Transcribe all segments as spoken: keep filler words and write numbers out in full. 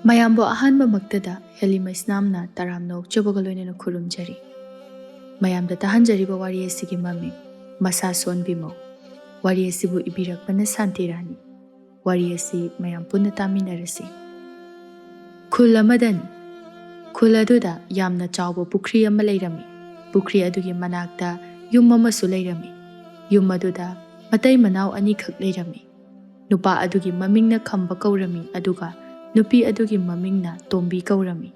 ꯃꯌꯥꯝꯕꯨ ꯑꯍꯥꯟꯕꯃꯛꯇꯗ ꯍꯦꯂꯤꯃ ꯏꯁꯅꯥꯝꯅ ꯇꯔꯥꯝꯅ ꯑꯣꯛꯆꯕꯒ ꯂꯣꯏꯅꯅ ꯈꯨꯔꯨꯝꯖꯔꯤ꯫ ꯃꯌꯥꯝꯗ ꯇꯥꯍꯟꯖꯔꯤꯕ ꯋꯥꯔꯤ ꯑꯁꯤꯒꯤ ꯃꯃꯤꯡ ꯃꯁꯥ ꯁꯣꯟꯕꯤ ꯃꯧ꯫ ꯋꯥꯔꯤ ꯑꯁꯤꯕꯨ ꯏꯕꯤꯔꯛꯄꯅ ꯁꯥꯟꯇꯤ ꯔꯥꯅꯤ꯫ ꯋꯥꯔꯤ ꯑꯁꯤ ꯃꯌꯥꯝ ꯄꯨꯟꯅ ꯇꯥꯃꯤꯟꯅꯔꯁꯤ꯫ ꯈꯨꯜ ꯑꯃꯗꯅꯤ꯫ ꯈꯨꯜ ꯑꯗꯨꯗ ꯌꯥꯝꯅ ꯆꯥꯎꯕ ꯄꯨꯈ꯭ꯔꯤ ꯑꯃ ꯂꯩꯔꯝꯃꯤ꯫ ꯄꯨꯈ꯭ꯔꯤ ꯑꯗꯨꯒꯤ ꯃꯅꯥꯛꯇ ꯌꯨꯝ ꯑꯃꯁꯨ ꯂꯩꯔꯝꯃꯤ꯫ ꯌꯨꯝ ꯑꯗꯨꯗ ꯃꯇꯩ ꯃꯅꯥꯎ ꯑꯅꯤꯈꯛ ꯂꯩꯔꯝꯃꯤ꯫ ꯅꯨꯄꯥ ꯑꯗꯨꯒꯤ ꯃꯃꯤꯡꯅ ꯈꯝꯕ ꯀꯧꯔꯝꯃꯤ, ꯑꯗꯨꯒ ꯅꯨꯄꯤ ꯑꯗꯨꯒꯤ ꯃꯃꯤꯡꯅ ꯇꯣꯝꯕꯤ ꯀꯧꯔꯝꯃꯤ꯫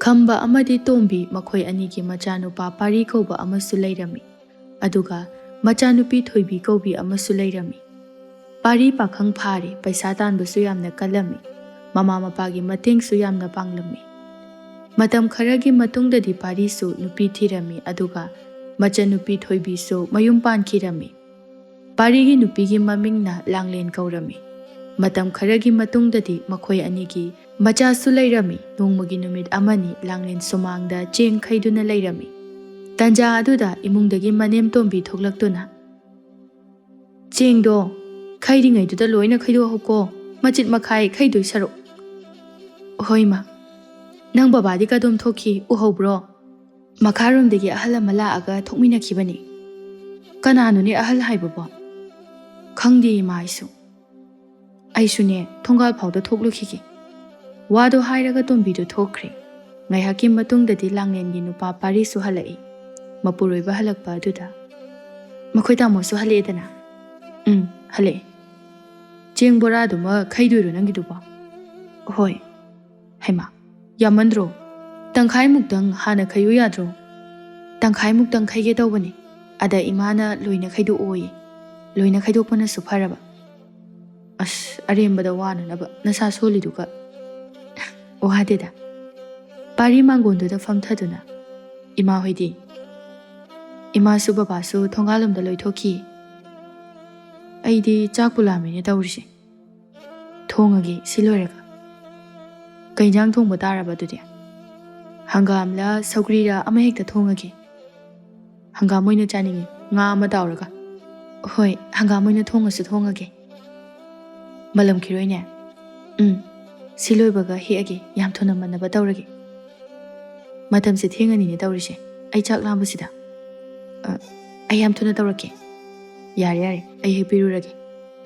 ꯈꯝꯕ ꯑꯃꯗꯤ ꯇꯣꯝꯕꯤ ꯃꯈꯣꯏ ꯑꯅꯤꯒꯤ ꯃꯆꯥꯅꯨꯄꯥ ꯄꯥꯔꯤ ꯀꯧꯕ ꯑꯃꯁꯨ ꯂꯩꯔꯝꯃꯤ, ꯑꯗꯨꯒ ꯃꯆꯥꯅꯨꯄꯤ ꯊꯣꯏꯕꯤ ꯀꯧꯕꯤ ꯑꯃꯁꯨ ꯂꯩꯔꯝꯃꯤ꯫ ꯄꯥꯔꯤ ꯄꯥꯈꯪ ꯐꯥꯔꯦ, ꯄꯩꯁꯥ ꯇꯥꯟꯕꯁꯨ ꯌꯥꯝꯅ ꯀꯜꯂꯝꯃꯤ, ꯃꯃꯥ ꯃꯄꯥꯒꯤ ꯃꯇꯦꯡꯁꯨ ꯌꯥꯝꯅ ꯄꯥꯡꯂꯝꯃꯤ꯫ ꯃꯇꯝ ꯈꯔꯒꯤ ꯃꯇꯨꯡꯗꯗꯤ ꯄꯥꯔꯤꯁꯨ ꯅꯨꯄꯤ ꯊꯤꯔꯝꯃꯤ, ꯑꯗꯨꯒ ꯃꯆꯟꯅꯨꯄꯤ ꯊꯣꯏꯕꯤꯁꯨ ꯃꯌꯨꯝ ꯄꯥꯟꯈꯤꯔꯝꯃꯤ꯫ ꯄꯥꯔꯤꯒꯤ ꯅꯨꯄꯤꯒꯤ ꯃꯃꯤꯡꯅ ꯂꯥꯡꯂꯦꯟ ꯀꯧꯔꯝꯃꯤ꯫ ꯃꯇꯝ ꯈꯔꯒꯤ ꯃꯇꯨꯡꯗꯗꯤ ꯃꯈꯣꯏ ꯑꯅꯤꯒꯤ ꯃꯆꯥꯁꯨ ꯂꯩꯔꯝꯃꯤ꯫ ꯅꯣꯡꯃꯒꯤ ꯅꯨꯃꯤꯠ ꯑꯃꯅꯤ ꯂꯥꯡꯂꯦꯟ ꯁꯨꯃꯥꯡꯗ ꯆꯦꯡ ꯈꯩꯗꯨꯅ ꯂꯩꯔꯝꯃꯤ꯫ ꯇꯟꯖꯥ ꯑꯗꯨꯗ ꯏꯃꯨꯡꯗꯒꯤ ꯃꯅꯦꯝ ꯇꯣꯝꯕꯤ ꯊꯣꯛꯂꯛꯇꯨꯅ, "ꯆꯦꯡꯗꯣ ꯈꯩꯔꯤꯉꯩꯗꯨꯗ ꯂꯣꯏꯅ ꯈꯩꯗꯣꯛꯍꯧꯀꯣ, ꯃꯆꯤꯠ ꯃꯈꯥꯏ ꯈꯩꯗꯣꯏ ꯁꯔꯨꯛ꯫" "ꯍꯣꯏ ꯃꯥ꯫ ꯅꯪ ꯕꯕꯥꯗꯤ ꯀꯗꯣꯝ ꯊꯣꯛꯈꯤ, ꯎꯍꯧꯕ꯭ꯔꯣ?" "ꯃꯈꯥꯔꯣꯝꯗꯒꯤ ꯑꯍꯜ ꯑꯃ ꯂꯥꯛꯑꯒ ꯊꯣꯛꯃꯤꯟꯅꯈꯤꯕꯅꯤ꯫" "ꯀꯅꯥꯅꯣꯅꯦ ꯑꯍꯜ ꯍꯥꯏꯕꯕꯣ?" "ꯈꯪꯗꯦ ꯏꯃꯥ ꯑꯩꯁꯨ꯫ ꯑꯩꯁꯨꯅꯦ ꯊꯣꯡꯒꯥꯜ ꯐꯥꯎꯗ ꯊꯣꯛꯂꯨꯈꯤꯒꯦ꯫" ꯋꯥꯗꯣ ꯍꯥꯏꯔꯒ ꯇꯣꯝꯕꯤꯗꯨ ꯊꯣꯛꯈ꯭ꯔꯦ꯫ ꯉꯥꯏꯍꯥꯛꯀꯤ ꯃꯇꯨꯡꯗꯗꯤ ꯂꯥꯡꯂꯦꯟꯒꯤ ꯅꯨꯄꯥ ꯄꯥꯔꯤꯁꯨ ꯍꯜꯂꯛꯏ꯫ ꯃꯄꯨꯔꯣꯏꯕ ꯍꯜꯂꯛꯄ ꯑꯗꯨꯗ, "ꯃꯈꯣꯏ ꯇꯥꯃꯣꯁꯨ ꯍꯜꯂꯛꯑꯦꯗꯅ?" "ꯎꯝ, ꯍꯜꯂꯛꯑꯦ꯫ ꯆꯦꯡ ꯕꯣꯔꯥꯗꯨꯃ ꯈꯩꯗꯣꯏꯔꯣ ꯅꯪꯒꯤꯗꯨꯕꯣ?" "ꯍꯣꯏ꯫" "ꯍꯩꯃꯥ, ꯌꯥꯝꯃꯟꯗ꯭ꯔꯣ? ꯇꯪꯈꯥꯏꯃꯨꯛꯇꯪ ꯍꯥꯟꯅ ꯈꯩꯌꯨ ꯌꯥꯗ꯭ꯔꯣ?" "ꯇꯪꯈꯥꯏꯃꯨꯛꯇꯪ ꯈꯩꯒꯦ ꯇꯧꯕꯅꯦ, ꯑꯗ ꯏꯃꯥꯅ ꯂꯣꯏꯅ ꯈꯩꯗꯣꯛꯑꯣꯌꯦ꯫ ꯂꯣꯏꯅ ꯈꯩꯗꯣꯛꯄꯅꯁꯨ ꯐꯔꯕ꯫" "ꯑꯁ, ꯑꯔꯦꯝꯕꯗ ꯋꯥꯅꯅꯕ ꯅꯁꯥ ꯁꯣꯜꯂꯤꯗꯨꯒ꯫" "ꯋꯥꯗꯦꯗ꯫" ꯄꯥꯔꯤ ꯃꯥꯡꯒꯣꯟꯗꯨꯗ ꯐꯝꯊꯗꯨꯅ, "ꯏꯃꯥ ꯍꯣꯏꯗꯤ?" "ꯏꯃꯥꯁꯨ ꯕꯕꯥꯁꯨ ꯊꯣꯡꯒꯥꯜꯂꯣꯝꯗ ꯂꯣꯏꯊꯣꯛꯈꯤ꯫ ꯑꯩꯗꯤ ꯆꯥꯛꯄꯨ ꯂꯥꯝꯃꯤꯅꯦ ꯇꯧꯔꯤꯁꯦ꯫ ꯊꯣꯡꯉꯒꯦ ꯁꯤ ꯂꯣꯏꯔꯒ꯫" "ꯀꯩ ꯏꯟꯖꯥꯡ ꯊꯣꯡꯕ ꯇꯥꯔꯕ ꯑꯗꯨꯗꯤ?" "ꯍꯪꯒꯥꯝꯂ ꯁꯧꯒ꯭ꯔꯤꯔ ꯑꯃ ꯍꯦꯛꯇ ꯊꯣꯡꯉꯒꯦ꯫" "ꯍꯪꯒꯥꯝ ꯑꯣꯏꯅ ꯆꯥꯅꯤꯡꯉꯤ, ꯉꯥ ꯑꯃ ꯇꯥꯎꯔꯒ꯫" "ꯍꯣꯏ, ꯍꯪꯒꯥꯝ ꯑꯣꯏꯅ ꯊꯣꯡꯉꯁꯨ ꯊꯣꯡꯉꯒꯦ꯫" "ꯃꯜꯂꯝꯈꯤꯔꯣꯏꯅꯦ?" ꯎꯝ, ꯁꯤ ꯂꯣꯏꯕꯒ ꯍꯦꯛꯑꯒꯦ, ꯌꯥꯝ ꯊꯨꯅ ꯃꯟꯅꯕ ꯇꯧꯔꯒꯦ꯫ ꯃꯇꯝꯁꯦ ꯊꯦꯡꯉꯅꯤꯅꯦ ꯇꯧꯔꯤꯁꯦ, ꯑꯩ ꯆꯥꯛ ꯂꯥꯝꯕꯁꯤꯗ꯫ ꯑ, ꯑꯩ ꯌꯥꯝ ꯊꯨꯅ ꯇꯧꯔꯛꯀꯦ꯫ ꯌꯥꯔꯦ, ꯌꯥꯔꯦ, ꯑꯩ ꯍꯦꯛꯄꯤꯔꯨꯔꯒꯦ,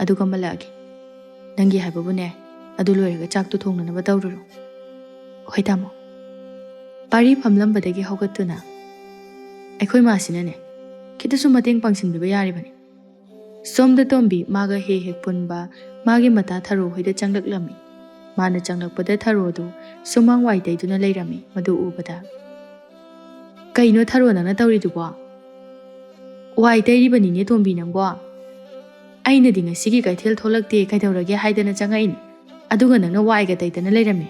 ꯑꯗꯨꯒ ꯃꯜꯂꯛꯑꯒꯦ꯫ ꯅꯪꯒꯤ ꯍꯥꯏꯕꯕꯨꯅꯦ, ꯑꯗꯨ ꯂꯣꯏꯔꯒ ꯆꯥꯛꯇꯣ ꯊꯣꯡꯅꯅꯕ ꯇꯧꯔꯨꯔꯣ꯫ ꯍꯣꯏ, ꯇꯥꯃꯣ꯫ ꯄꯥꯔꯤ ꯐꯝꯂꯝꯕꯗꯒꯤ ꯍꯧꯒꯠꯇꯨꯅ ꯑꯩꯈꯣꯏ ꯃꯥꯁꯤꯅꯅꯦ, ꯈꯤꯇꯁꯨ ꯃꯇꯦꯡ ꯄꯥꯡꯁꯤꯟꯕꯤꯕ ꯌꯥꯔꯤꯕꯅꯤ꯫ ꯁꯣꯝꯗ ꯇꯣꯝꯕꯤ ꯃꯥꯒ ꯍꯦꯛ ꯍꯦꯛ ꯄꯨꯟꯕ ꯃꯥꯒꯤ ꯃꯇꯥ ꯊꯔꯣ ꯍꯣꯏꯗ ꯆꯪꯂꯛꯂꯝꯃꯤ꯫ ꯃꯥꯅ ꯆꯪꯂꯛꯄꯗ ꯊꯔꯣꯗꯨ ꯁꯨꯃꯥꯡ ꯋꯥꯏ ꯇꯩꯗꯨꯅ ꯂꯩꯔꯝꯃꯤ꯫ ꯃꯗꯨ ꯎꯕꯗ, "ꯀꯩꯅꯣ ꯊꯔꯣ ꯅꯪꯅ ꯇꯧꯔꯤꯗꯨꯕꯣ?" "ꯋꯥꯏ ꯇꯩꯔꯤꯕꯅꯤꯅꯦ ꯇꯣꯝꯕꯤ ꯅꯪꯕꯣ꯫ ꯑꯩꯅꯗꯤ ꯉꯁꯤꯒꯤ ꯀꯩꯊꯦꯜ ꯊꯣꯛꯂꯛꯇꯦ, ꯀꯩꯗꯧꯔꯒꯦ ꯍꯥꯏꯗꯅ ꯆꯪꯉꯛꯏꯅꯤ, ꯑꯗꯨꯒ ꯅꯪꯅ ꯋꯥꯏꯒ ꯇꯩꯗꯅ ꯂꯩꯔꯝꯃꯦ꯫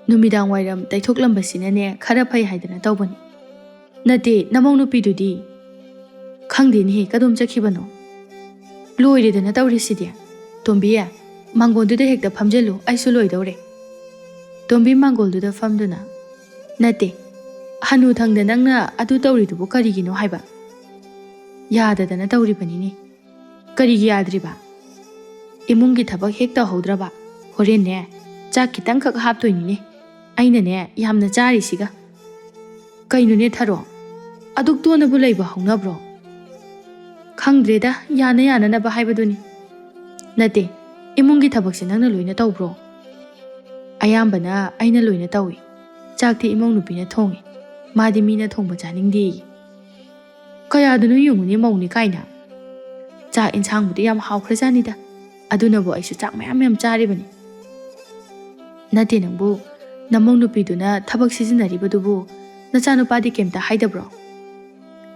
ꯅꯨꯃꯤꯗꯥꯡ ꯋꯥꯏꯔꯝ ꯇꯩꯊꯣꯛꯂꯝꯕꯁꯤꯅꯅꯦ ꯈꯔ ꯐꯩ ꯍꯥꯏꯗꯅ ꯇꯧꯕꯅꯤ꯫ ꯅꯠꯇꯦ, ꯅꯃꯧ ꯅꯨꯄꯤꯗꯨꯗꯤ?" "ꯈꯪꯗꯦꯅꯦꯍꯦ, ꯀꯗꯣꯝ ꯆꯠꯈꯤꯕꯅꯣ?" "ꯂꯣꯏꯔꯦꯗꯅ ꯇꯧꯔꯤꯁꯤꯗꯤ꯫ ꯇꯣꯝꯕꯤ, ꯃꯥꯡꯒꯣꯟꯗꯨꯗ ꯍꯦꯛꯇ ꯐꯝꯖꯜꯂꯨ, ꯑꯩꯁꯨ ꯂꯣꯏꯗꯧꯔꯦ꯫" ꯇꯣꯝꯕꯤ ꯃꯥꯡꯒꯣꯜꯗꯨꯗ ꯐꯝꯗꯨꯅ, "ꯅꯠꯇꯦ, ꯍꯅꯨ ꯊꯪꯗ ꯅꯪꯅ ꯑꯗꯨ ꯇꯧꯔꯤꯗꯨꯕꯨ ꯀꯔꯤꯒꯤꯅꯣ ꯍꯥꯏꯕ? ꯌꯥꯗꯗꯅ ꯇꯧꯔꯤꯕꯅꯤꯅꯦ꯫" "ꯀꯔꯤꯒꯤ ꯌꯥꯗ꯭ꯔꯤꯕ?" "ꯏꯃꯨꯡꯒꯤ ꯊꯕꯛ ꯍꯦꯛ ꯇꯧꯍꯧꯗ꯭ꯔꯕ ꯍꯣꯔꯦꯟꯅꯦ ꯆꯥꯛ ꯈꯤꯇꯪꯈꯛ ꯍꯥꯞꯇꯣꯏꯅꯤꯅꯦ꯫ ꯑꯩꯅꯅꯦ ꯌꯥꯝꯅ ꯆꯥꯔꯤꯁꯤꯒ꯫" "ꯀꯩꯅꯣꯅꯦ ꯊꯔꯣ, ꯑꯗꯨꯛ ꯇꯣꯟꯅꯕꯨ ꯂꯩꯕ ꯍꯧꯅꯕ꯭ꯔꯣ?" "ꯈꯪꯗ꯭ꯔꯦꯗ, ꯌꯥꯅ ꯌꯥꯅꯅꯕ ꯍꯥꯏꯕꯗꯨꯅꯤ꯫" "ꯅꯠꯇꯦ, ꯏꯃꯨꯡꯒꯤ ꯊꯕꯛꯁꯦ ꯅꯪꯅ ꯂꯣꯏꯅ ꯇꯧꯕ꯭ꯔꯣ?" "ꯑꯌꯥꯝꯕꯅ ꯑꯩꯅ ꯂꯣꯏꯅ ꯇꯧꯏ꯫ ꯆꯥꯛꯇꯤ ꯏꯃꯧ ꯅꯨꯄꯤꯅ ꯊꯣꯡꯉꯤ꯫ ꯃꯥꯗꯤ ꯃꯤꯅ ꯊꯣꯡꯕ ꯆꯥꯅꯤꯡꯗꯦꯌꯦ꯫" "ꯀꯌꯥꯗꯅꯣ ꯌꯦꯡꯉꯨꯅꯦ, ꯃꯧꯅꯤ ꯀꯥꯏꯅ꯫ ꯆꯥꯛ ꯏꯟꯁꯥꯡꯕꯨꯗꯤ ꯌꯥꯝ ꯍꯥꯎꯈ꯭ꯔꯖꯥꯠꯅꯤꯗ, ꯑꯗꯨꯅꯕꯨ ꯑꯩꯁꯨ ꯆꯥꯛ ꯃꯌꯥꯝ ꯃꯌꯥꯝ ꯆꯥꯔꯤꯕꯅꯤ꯫" "ꯅꯠꯇꯦ ꯅꯪꯕꯨ, ꯅꯃꯧ ꯅꯨꯄꯤꯗꯨꯅ ꯊꯕꯛ ꯁꯤꯖꯤꯟꯅꯔꯤꯕꯗꯨꯕꯨ ꯅꯆꯥꯅꯨꯄꯥꯗꯤ ꯀꯩꯝꯇ ꯍꯥꯏꯗꯕ꯭ꯔꯣ?"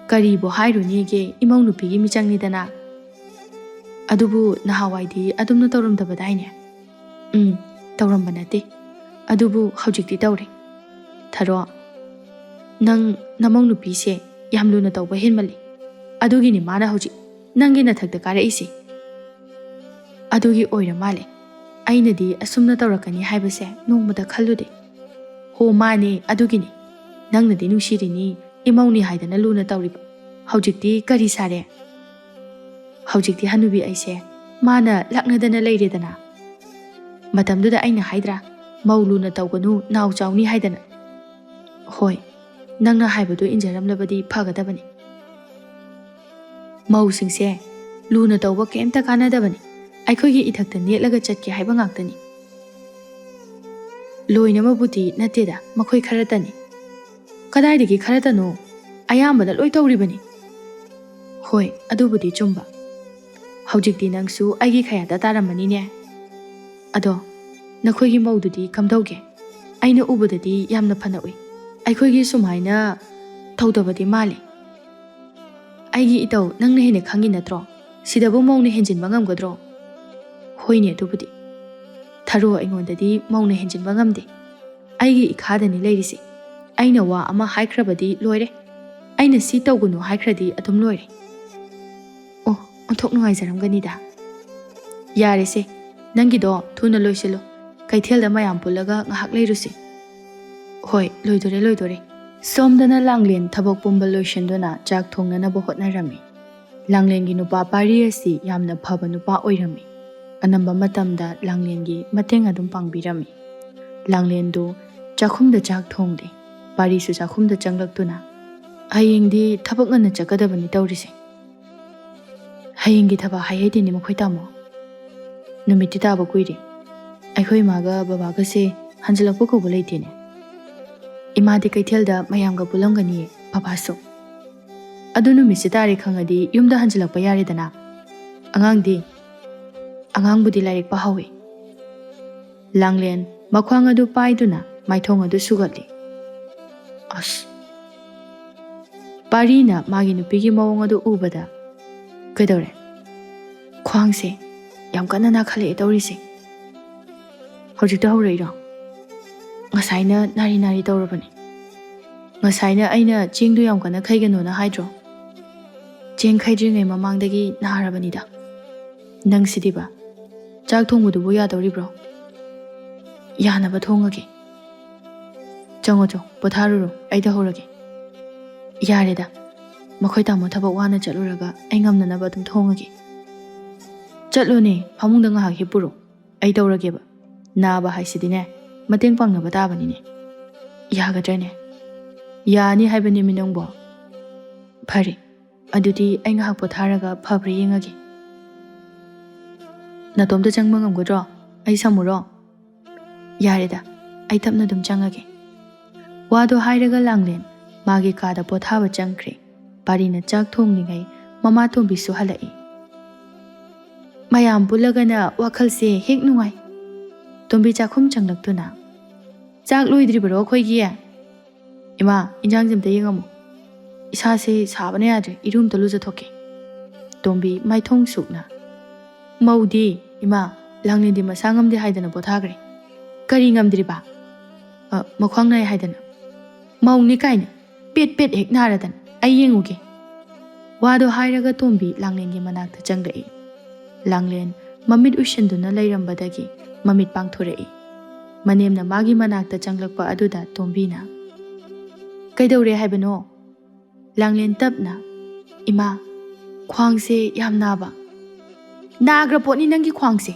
"ꯀꯔꯤꯕꯨ ꯍꯥꯏꯔꯨꯅꯤꯒꯦ, ꯏꯃꯧ ꯅꯨꯄꯤꯒꯤ ꯃꯤꯆꯪꯅꯤꯗꯅ꯫ ꯑꯗꯨꯕꯨ ꯅꯍꯥꯟꯋꯥꯏꯗꯤ ꯑꯗꯨꯝꯅ ꯇꯧꯔꯝꯗꯕꯗꯥꯏꯅꯦ?" "ꯎꯝ, ꯇꯧꯔꯝꯕ ꯅꯠꯇꯦ꯫ ꯑꯗꯨꯕꯨ ꯍꯧꯖꯤꯛꯇꯤ ꯇꯧꯔꯦ꯫ ꯊꯔꯣ, ꯅꯪ ꯅꯃꯧ ꯅꯨꯄꯤꯁꯦ ꯌꯥꯝ ꯂꯨꯅ ꯇꯧꯕ ꯍꯦꯟꯃꯜꯂꯤ꯫ ꯑꯗꯨꯒꯤꯅꯤ ꯃꯥꯅ ꯍꯧꯖꯤꯛ ꯅꯪꯒꯤ ꯅꯊꯛꯇ ꯀꯥꯔꯛꯏꯁꯦ꯫" "ꯑꯗꯨꯒꯤ ꯑꯣꯏꯔ ꯃꯥꯜꯂꯦ꯫ ꯑꯩꯅꯗꯤ ꯑꯁꯨꯝꯅ ꯇꯧꯔꯛꯀꯅꯤ ꯍꯥꯏꯕꯁꯦ ꯅꯣꯡꯃꯇ ꯈꯜꯂꯨꯗꯦ꯫" "ꯍꯣ, ꯃꯥꯅꯦ, ꯑꯗꯨꯒꯤꯅꯤ꯫ ꯅꯪꯅꯗꯤ ꯅꯨꯡꯁꯤꯔꯤꯅꯤ, ꯏꯃꯧꯅꯤ ꯍꯥꯏꯗꯅ ꯂꯨꯅ ꯇꯧꯔꯤꯕ꯫ ꯍꯧꯖꯤꯛꯇꯤ ꯀꯔꯤ ꯁꯥꯔꯦ?" "ꯍꯧꯖꯤꯛꯇꯤ ꯍꯅꯨꯕꯤ ꯑꯩꯁꯦ ꯃꯥꯅ ꯂꯥꯛꯅꯗꯅ ꯂꯩꯔꯦꯗꯅ꯫ ꯃꯇꯝꯗꯨꯗ ꯑꯩꯅ ꯍꯥꯏꯗ꯭ꯔꯥ, "ꯃꯧ ꯂꯨꯅ ꯇꯧꯒꯅꯨ, ꯅꯥꯎ ꯆꯥꯎꯅꯤ" ꯍꯥꯏꯗꯅ꯫ ꯍꯣꯏ, ꯅꯪꯅ ꯍꯥꯏꯕꯗꯨ ꯏꯟꯖꯔꯝꯂꯕꯗꯤ ꯐꯒꯗꯕꯅꯤ꯫ ꯃꯧꯁꯤꯡꯁꯦ ꯂꯨꯅ ꯇꯧꯕ ꯀꯩꯝꯇ ꯀꯥꯟꯅꯗꯕꯅꯤ꯫ ꯑꯩꯈꯣꯏꯒꯤ ꯏꯊꯛꯇ ꯅꯦꯠꯂꯒ ꯆꯠꯀꯦ ꯍꯥꯏꯕ ꯉꯥꯛꯇꯅꯤ꯫ ꯂꯣꯏꯅꯃꯛꯕꯨꯗꯤ ꯅꯠꯇꯦꯗ, ꯃꯈꯣꯏ ꯈꯔꯇꯅꯤ꯫ ꯀꯗꯥꯏꯗꯒꯤ ꯈꯔꯇꯅꯣ? ꯑꯌꯥꯝꯕꯅ ꯂꯣꯏ ꯇꯧꯔꯤꯕꯅꯤ꯫ ꯍꯣꯏ, ꯑꯗꯨꯕꯨꯗꯤ ꯆꯨꯝꯕ꯫ ꯍꯧꯖꯤꯛꯇꯤ ꯅꯪꯁꯨ ꯑꯩꯒꯤ ꯈꯌꯥꯗ ꯇꯥꯔꯝꯃꯅꯤꯅꯦ꯫ ꯑꯗꯣ ꯅꯈꯣꯏꯒꯤ ꯃꯧꯗꯨꯗꯤ ꯀꯝꯗꯧꯒꯦ? ꯑꯩꯅ ꯎꯕꯗꯗꯤ ꯌꯥꯝꯅ ꯐꯅ ꯎꯏ꯫ ꯑꯩꯈꯣꯏꯒꯤ ꯁꯨꯃꯥꯏꯅ ꯇꯧꯗꯕꯗꯤ ꯃꯥꯜꯂꯤ꯫ ꯑꯩꯒꯤ ꯏꯇꯧ ꯅꯪꯅ ꯍꯦꯟꯅ ꯈꯪꯉꯤ ꯅꯠꯇ꯭ꯔꯣ? ꯁꯤꯗꯕꯨ ꯃꯧꯅ ꯍꯦꯟꯖꯤꯟꯕ ꯉꯝꯒꯗ꯭ꯔꯣ? ꯍꯣꯏꯅꯦ, ꯑꯗꯨꯕꯨꯗꯤ꯫ ꯊꯔꯣ ꯑꯩꯉꯣꯟꯗꯗꯤ ꯃꯧꯅ ꯍꯦꯟꯖꯤꯟꯕ ꯉꯝꯗꯦ꯫ ꯑꯩꯒꯤ ꯏꯈꯥꯗꯅꯤ ꯂꯩꯔꯤꯁꯦ꯫ ꯑꯩꯅ ꯋꯥ ꯑꯃ ꯍꯥꯏꯈ꯭ꯔꯕꯗꯤ ꯂꯣꯏꯔꯦ꯫ ꯑꯩꯅ ꯁꯤ ꯇꯧꯒꯅꯨ ꯍꯥꯏꯈ꯭ꯔꯗꯤ ꯑꯗꯨꯝ ꯂꯣꯏꯔꯦ꯫ ꯑꯣ, ꯑꯣꯟꯊꯣꯛ ꯅꯨꯡꯉꯥꯏꯖꯔꯝꯒꯅꯤꯗ꯫ ꯌꯥꯔꯦꯁꯦ, ꯅꯪꯒꯤꯗꯣ ꯊꯨꯅ ꯂꯣꯏꯁꯤꯜꯂꯣ꯫ ꯀꯩꯊꯦꯜꯗ ꯃꯌꯥꯝ ꯄꯨꯜꯂꯒ ꯉꯥꯏꯍꯥꯛ ꯂꯩꯔꯨꯁꯤ꯫ ꯍꯣꯏ, ꯂꯣꯏꯗꯣꯔꯦ, ꯂꯣꯏꯗꯣꯔꯦ꯫ ꯁꯣꯝꯗꯅ ꯂꯥꯡꯂꯦꯟ ꯊꯕꯛ ꯄꯨꯝꯕ ꯂꯣꯏꯁꯤꯟꯗꯨꯅ ꯆꯥꯛ ꯊꯣꯡꯅꯅꯕ ꯍꯣꯠꯅꯔꯝꯃꯤ꯫ ꯂꯥꯡꯂꯦꯟꯒꯤ ꯅꯨꯄꯥ ꯄꯥꯔꯤ ꯑꯁꯤ ꯌꯥꯝꯅ ꯐꯕ ꯅꯨꯄꯥ ꯑꯣꯏꯔꯝꯃꯤ꯫ ꯑꯅꯝꯕ ꯃꯇꯝꯗ ꯂꯥꯡꯂꯦꯟꯒꯤ ꯃꯇꯦꯡ ꯑꯗꯨꯝ ꯄꯥꯡꯕꯤꯔꯝꯃꯤ꯫ ꯂꯥꯡꯂꯦꯟꯗꯨ ꯆꯥꯛꯈꯨꯝꯗ ꯆꯥꯛ ꯊꯣꯡꯂꯤ, ꯄꯥꯔꯤꯁꯨ ꯆꯥꯛꯈꯨꯝꯗ ꯆꯪꯂꯛꯇꯨꯅ, "ꯍꯌꯦꯡꯗꯤ ꯊꯕꯛ ꯉꯟꯅ ꯆꯠꯀꯗꯕꯅꯤ ꯇꯧꯔꯤꯁꯦ꯫ ꯍꯌꯦꯡꯒꯤ ꯊꯕꯛ ꯍꯥꯏꯍꯩꯗꯦꯅꯦ ꯃꯈꯣꯏ ꯇꯥꯃꯣ꯫ ꯅꯨꯃꯤꯠꯇꯤ ꯇꯥꯕ ꯀꯨꯏꯔꯦ꯫ ꯑꯩꯈꯣꯏ ꯏꯃꯥꯒ ꯕꯕꯥꯒꯁꯦ ꯍꯟꯖꯤꯜꯂꯛꯄ ꯀꯧꯕ ꯂꯩꯇꯦꯅꯦ꯫ ꯏꯃꯥꯗꯤ ꯀꯩꯊꯦꯜꯗ ꯃꯌꯥꯝꯒ ꯄꯨꯜꯂꯝꯒꯅꯤꯌꯦ, ꯕꯕꯥꯁꯨ꯫ ꯑꯗꯨ ꯅꯨꯃꯤꯠꯁꯦ ꯇꯥꯔꯦ ꯈꯪꯉꯗꯤ ꯌꯨꯝꯗ ꯍꯟꯖꯤꯜꯂꯛꯄ ꯌꯥꯔꯦꯗꯅ꯫ ꯑꯉꯥꯡꯗꯤ? ꯑꯉꯥꯡꯕꯨꯗꯤ ꯂꯥꯏꯔꯤꯛ ꯄꯥꯍꯧꯋꯤ꯫" ꯂꯥꯡꯂꯦꯟ ꯃꯈ꯭ꯋꯥꯡ ꯑꯗꯨ ꯄꯥꯏꯗꯨꯅ ꯃꯥꯏꯊꯣꯡ ꯑꯗꯨ ꯁꯨꯒꯠꯂꯤ꯫ ꯑꯁ! ꯄꯥꯔꯤꯅ ꯃꯥꯒꯤ ꯅꯨꯄꯤꯒꯤ ꯃꯑꯣꯡ ꯑꯗꯨ ꯎꯕꯗ, "ꯀꯩꯗꯧꯔꯦ? ꯈ꯭ꯋꯥꯡꯁꯦ ꯌꯥꯝ ꯀꯟꯅ ꯅꯥꯈꯠꯂꯛꯑꯦ ꯇꯧꯔꯤꯁꯦ꯫ ꯍꯧꯖꯤꯛꯇ ꯍꯧꯔꯛꯏꯔꯣ? ꯉꯁꯥꯏꯅ ꯅꯥꯔꯤ ꯅꯥꯔꯤ ꯇꯧꯔꯕꯅꯦ꯫ ꯉꯁꯥꯏꯅ ꯑꯩꯅ ꯆꯦꯡꯗꯣ ꯌꯥꯝ ꯀꯟꯅ ꯈꯩꯒꯅꯣꯅ ꯍꯥꯏꯗ꯭ꯔꯣ? ꯆꯦꯡ ꯈꯩꯗ꯭ꯔꯤꯉꯩ ꯃꯃꯥꯡꯗꯒꯤ ꯅꯥꯔꯕꯅꯤꯗ꯫ ꯅꯪꯁꯤꯗꯤꯕ, ꯆꯥꯛ ꯊꯣꯡꯕꯗꯨꯕꯨ ꯌꯥꯗꯧꯔꯤꯕ꯭ꯔꯣ? ꯌꯥꯅꯕ ꯊꯣꯡꯉꯒꯦ꯫ ꯆꯪꯉꯣ, ꯆꯣ, ꯄꯣꯊꯥꯔꯨꯔꯣ, ꯑꯩ ꯇꯧꯍꯧꯔꯒꯦ꯫" "ꯌꯥꯔꯦꯗ, ꯃꯈꯣꯏ ꯇꯥꯃꯣ ꯊꯕꯛ ꯋꯥꯅ ꯆꯠꯂꯨꯔꯒ ꯑꯩ ꯉꯝꯅꯅꯕ ꯑꯗꯨꯝ ꯊꯣꯡꯉꯒꯦ꯫" "ꯆꯠꯂꯣꯅꯦ, ꯐꯃꯨꯡꯗ ꯉꯥꯏꯍꯥꯛ ꯍꯤꯞꯄꯨꯔꯣ, ꯑꯩ ꯇꯧꯔꯒꯦꯕ꯫" ꯅꯥꯕ ꯍꯥꯏꯁꯤꯗꯤꯅꯦ, ꯃꯇꯦꯡ ꯄꯥꯡꯅꯕ ꯇꯥꯕꯅꯤꯅꯦ꯫ ꯌꯥꯒꯗ꯭ꯔꯅꯦ? ꯌꯥꯅꯤ ꯍꯥꯏꯕꯅꯦꯃꯤ ꯅꯪꯕꯣ꯫ ꯐꯔꯦ, ꯑꯗꯨꯗꯤ ꯑꯩ ꯉꯥꯏꯍꯥꯛ ꯄꯣꯊꯥꯔꯒ ꯐꯕ꯭ꯔꯥ ꯌꯦꯡꯉꯒꯦ꯫ ꯅꯇꯣꯝꯇ ꯆꯪꯕ ꯉꯝꯒꯗ꯭ꯔꯣ? ꯑꯩ ꯁꯝꯃꯨꯔꯣ? ꯌꯥꯔꯦꯗ, ꯑꯩ ꯇꯞꯅ ꯑꯗꯨꯝ ꯆꯪꯉꯒꯦ꯫ ꯋꯥꯗꯣ ꯍꯥꯏꯔꯒ ꯂꯥꯡꯂꯦꯟ ꯃꯥꯒꯤ ꯀꯥꯗ ꯄꯣꯊꯥꯕ ꯆꯪꯈ꯭ꯔꯦ꯫ ꯄꯥꯔꯤꯅ ꯆꯥꯛ ꯊꯣꯡꯂꯤꯉꯩ ꯃꯃꯥ ꯇꯣꯝꯕꯤꯁꯨ ꯍꯜꯂꯛꯏ꯫ ꯃꯌꯥꯝ ꯄꯨꯜꯂꯒꯅ ꯋꯥꯈꯜꯁꯦ ꯍꯦꯛ ꯅꯨꯡꯉꯥꯏ꯫ ꯇꯣꯝꯕꯤ ꯆꯥꯛꯈꯨꯝ ꯆꯪꯂꯛꯇꯨꯅ, "ꯆꯥꯛ ꯂꯣꯏꯗ꯭ꯔꯤꯕꯔꯣ ꯑꯩꯈꯣꯏꯒꯤ?" "ꯏꯃꯥ, ꯏꯟꯖꯥꯡꯁꯦ ꯑꯝꯇ ꯌꯦꯡꯉꯝꯃꯨ꯫ ꯏꯁꯥꯁꯦ ꯁꯥꯕꯅ ꯌꯥꯗ꯭ꯔꯦ, ꯏꯔꯨ ꯑꯝꯇ ꯂꯨꯖꯊꯣꯛꯀꯦ꯫" ꯇꯣꯝꯕꯤ ꯃꯥꯏꯊꯣꯡ ꯁꯨꯛꯅ, "ꯃꯧꯗꯤ, ꯏꯃꯥ, ꯂꯥꯡꯂꯦꯟꯗꯤ ꯃꯁꯥ ꯉꯝꯗꯦ ꯍꯥꯏꯗꯅ ꯄꯣꯊꯥꯈ꯭ꯔꯦ꯫" "ꯀꯔꯤ ꯉꯝꯗ꯭ꯔꯤꯕ?" "ꯑ, ꯃꯈ꯭ꯋꯥꯡ ꯅꯥꯏ ꯍꯥꯏꯗꯅ꯫" "ꯃꯧꯅꯤ ꯀꯥꯏꯅ, ꯄꯦꯠ ꯄꯦꯠ ꯍꯦꯛ ꯅꯥꯔꯗꯅ, ꯑꯩ ꯌꯦꯡꯉꯨꯒꯦ꯫" ꯋꯥꯗꯣ ꯍꯥꯏꯔꯒ ꯇꯣꯝꯕꯤ ꯂꯥꯡꯂꯦꯟꯒꯤ ꯃꯅꯥꯛꯇ ꯆꯪꯂꯛꯏ꯫ ꯂꯥꯡꯂꯦꯟ ꯃꯃꯤꯠ ꯎꯏꯁꯤꯟꯗꯨꯅ ꯂꯩꯔꯝꯕꯗꯒꯤ ꯃꯃꯤꯠ ꯄꯥꯡꯊꯣꯔꯛꯏ꯫ ꯃꯅꯦꯝꯅ ꯃꯥꯒꯤ ꯃꯅꯥꯛꯇ ꯆꯪꯂꯛꯄ ꯑꯗꯨꯗ ꯇꯣꯝꯕꯤꯅ, "ꯀꯩꯗꯧꯔꯦ ꯍꯥꯏꯕꯅꯣ?" ꯂꯥꯡꯂꯦꯟ ꯇꯞꯅ, "ꯏꯃꯥ, ꯈ꯭ꯋꯥꯡꯁꯦ ꯌꯥꯝ ꯅꯥꯕ꯫" "ꯅꯥꯈ꯭ꯔ ꯄꯣꯠꯅꯤ ꯅꯪꯒꯤ ꯈ꯭ꯋꯥꯡꯁꯦ꯫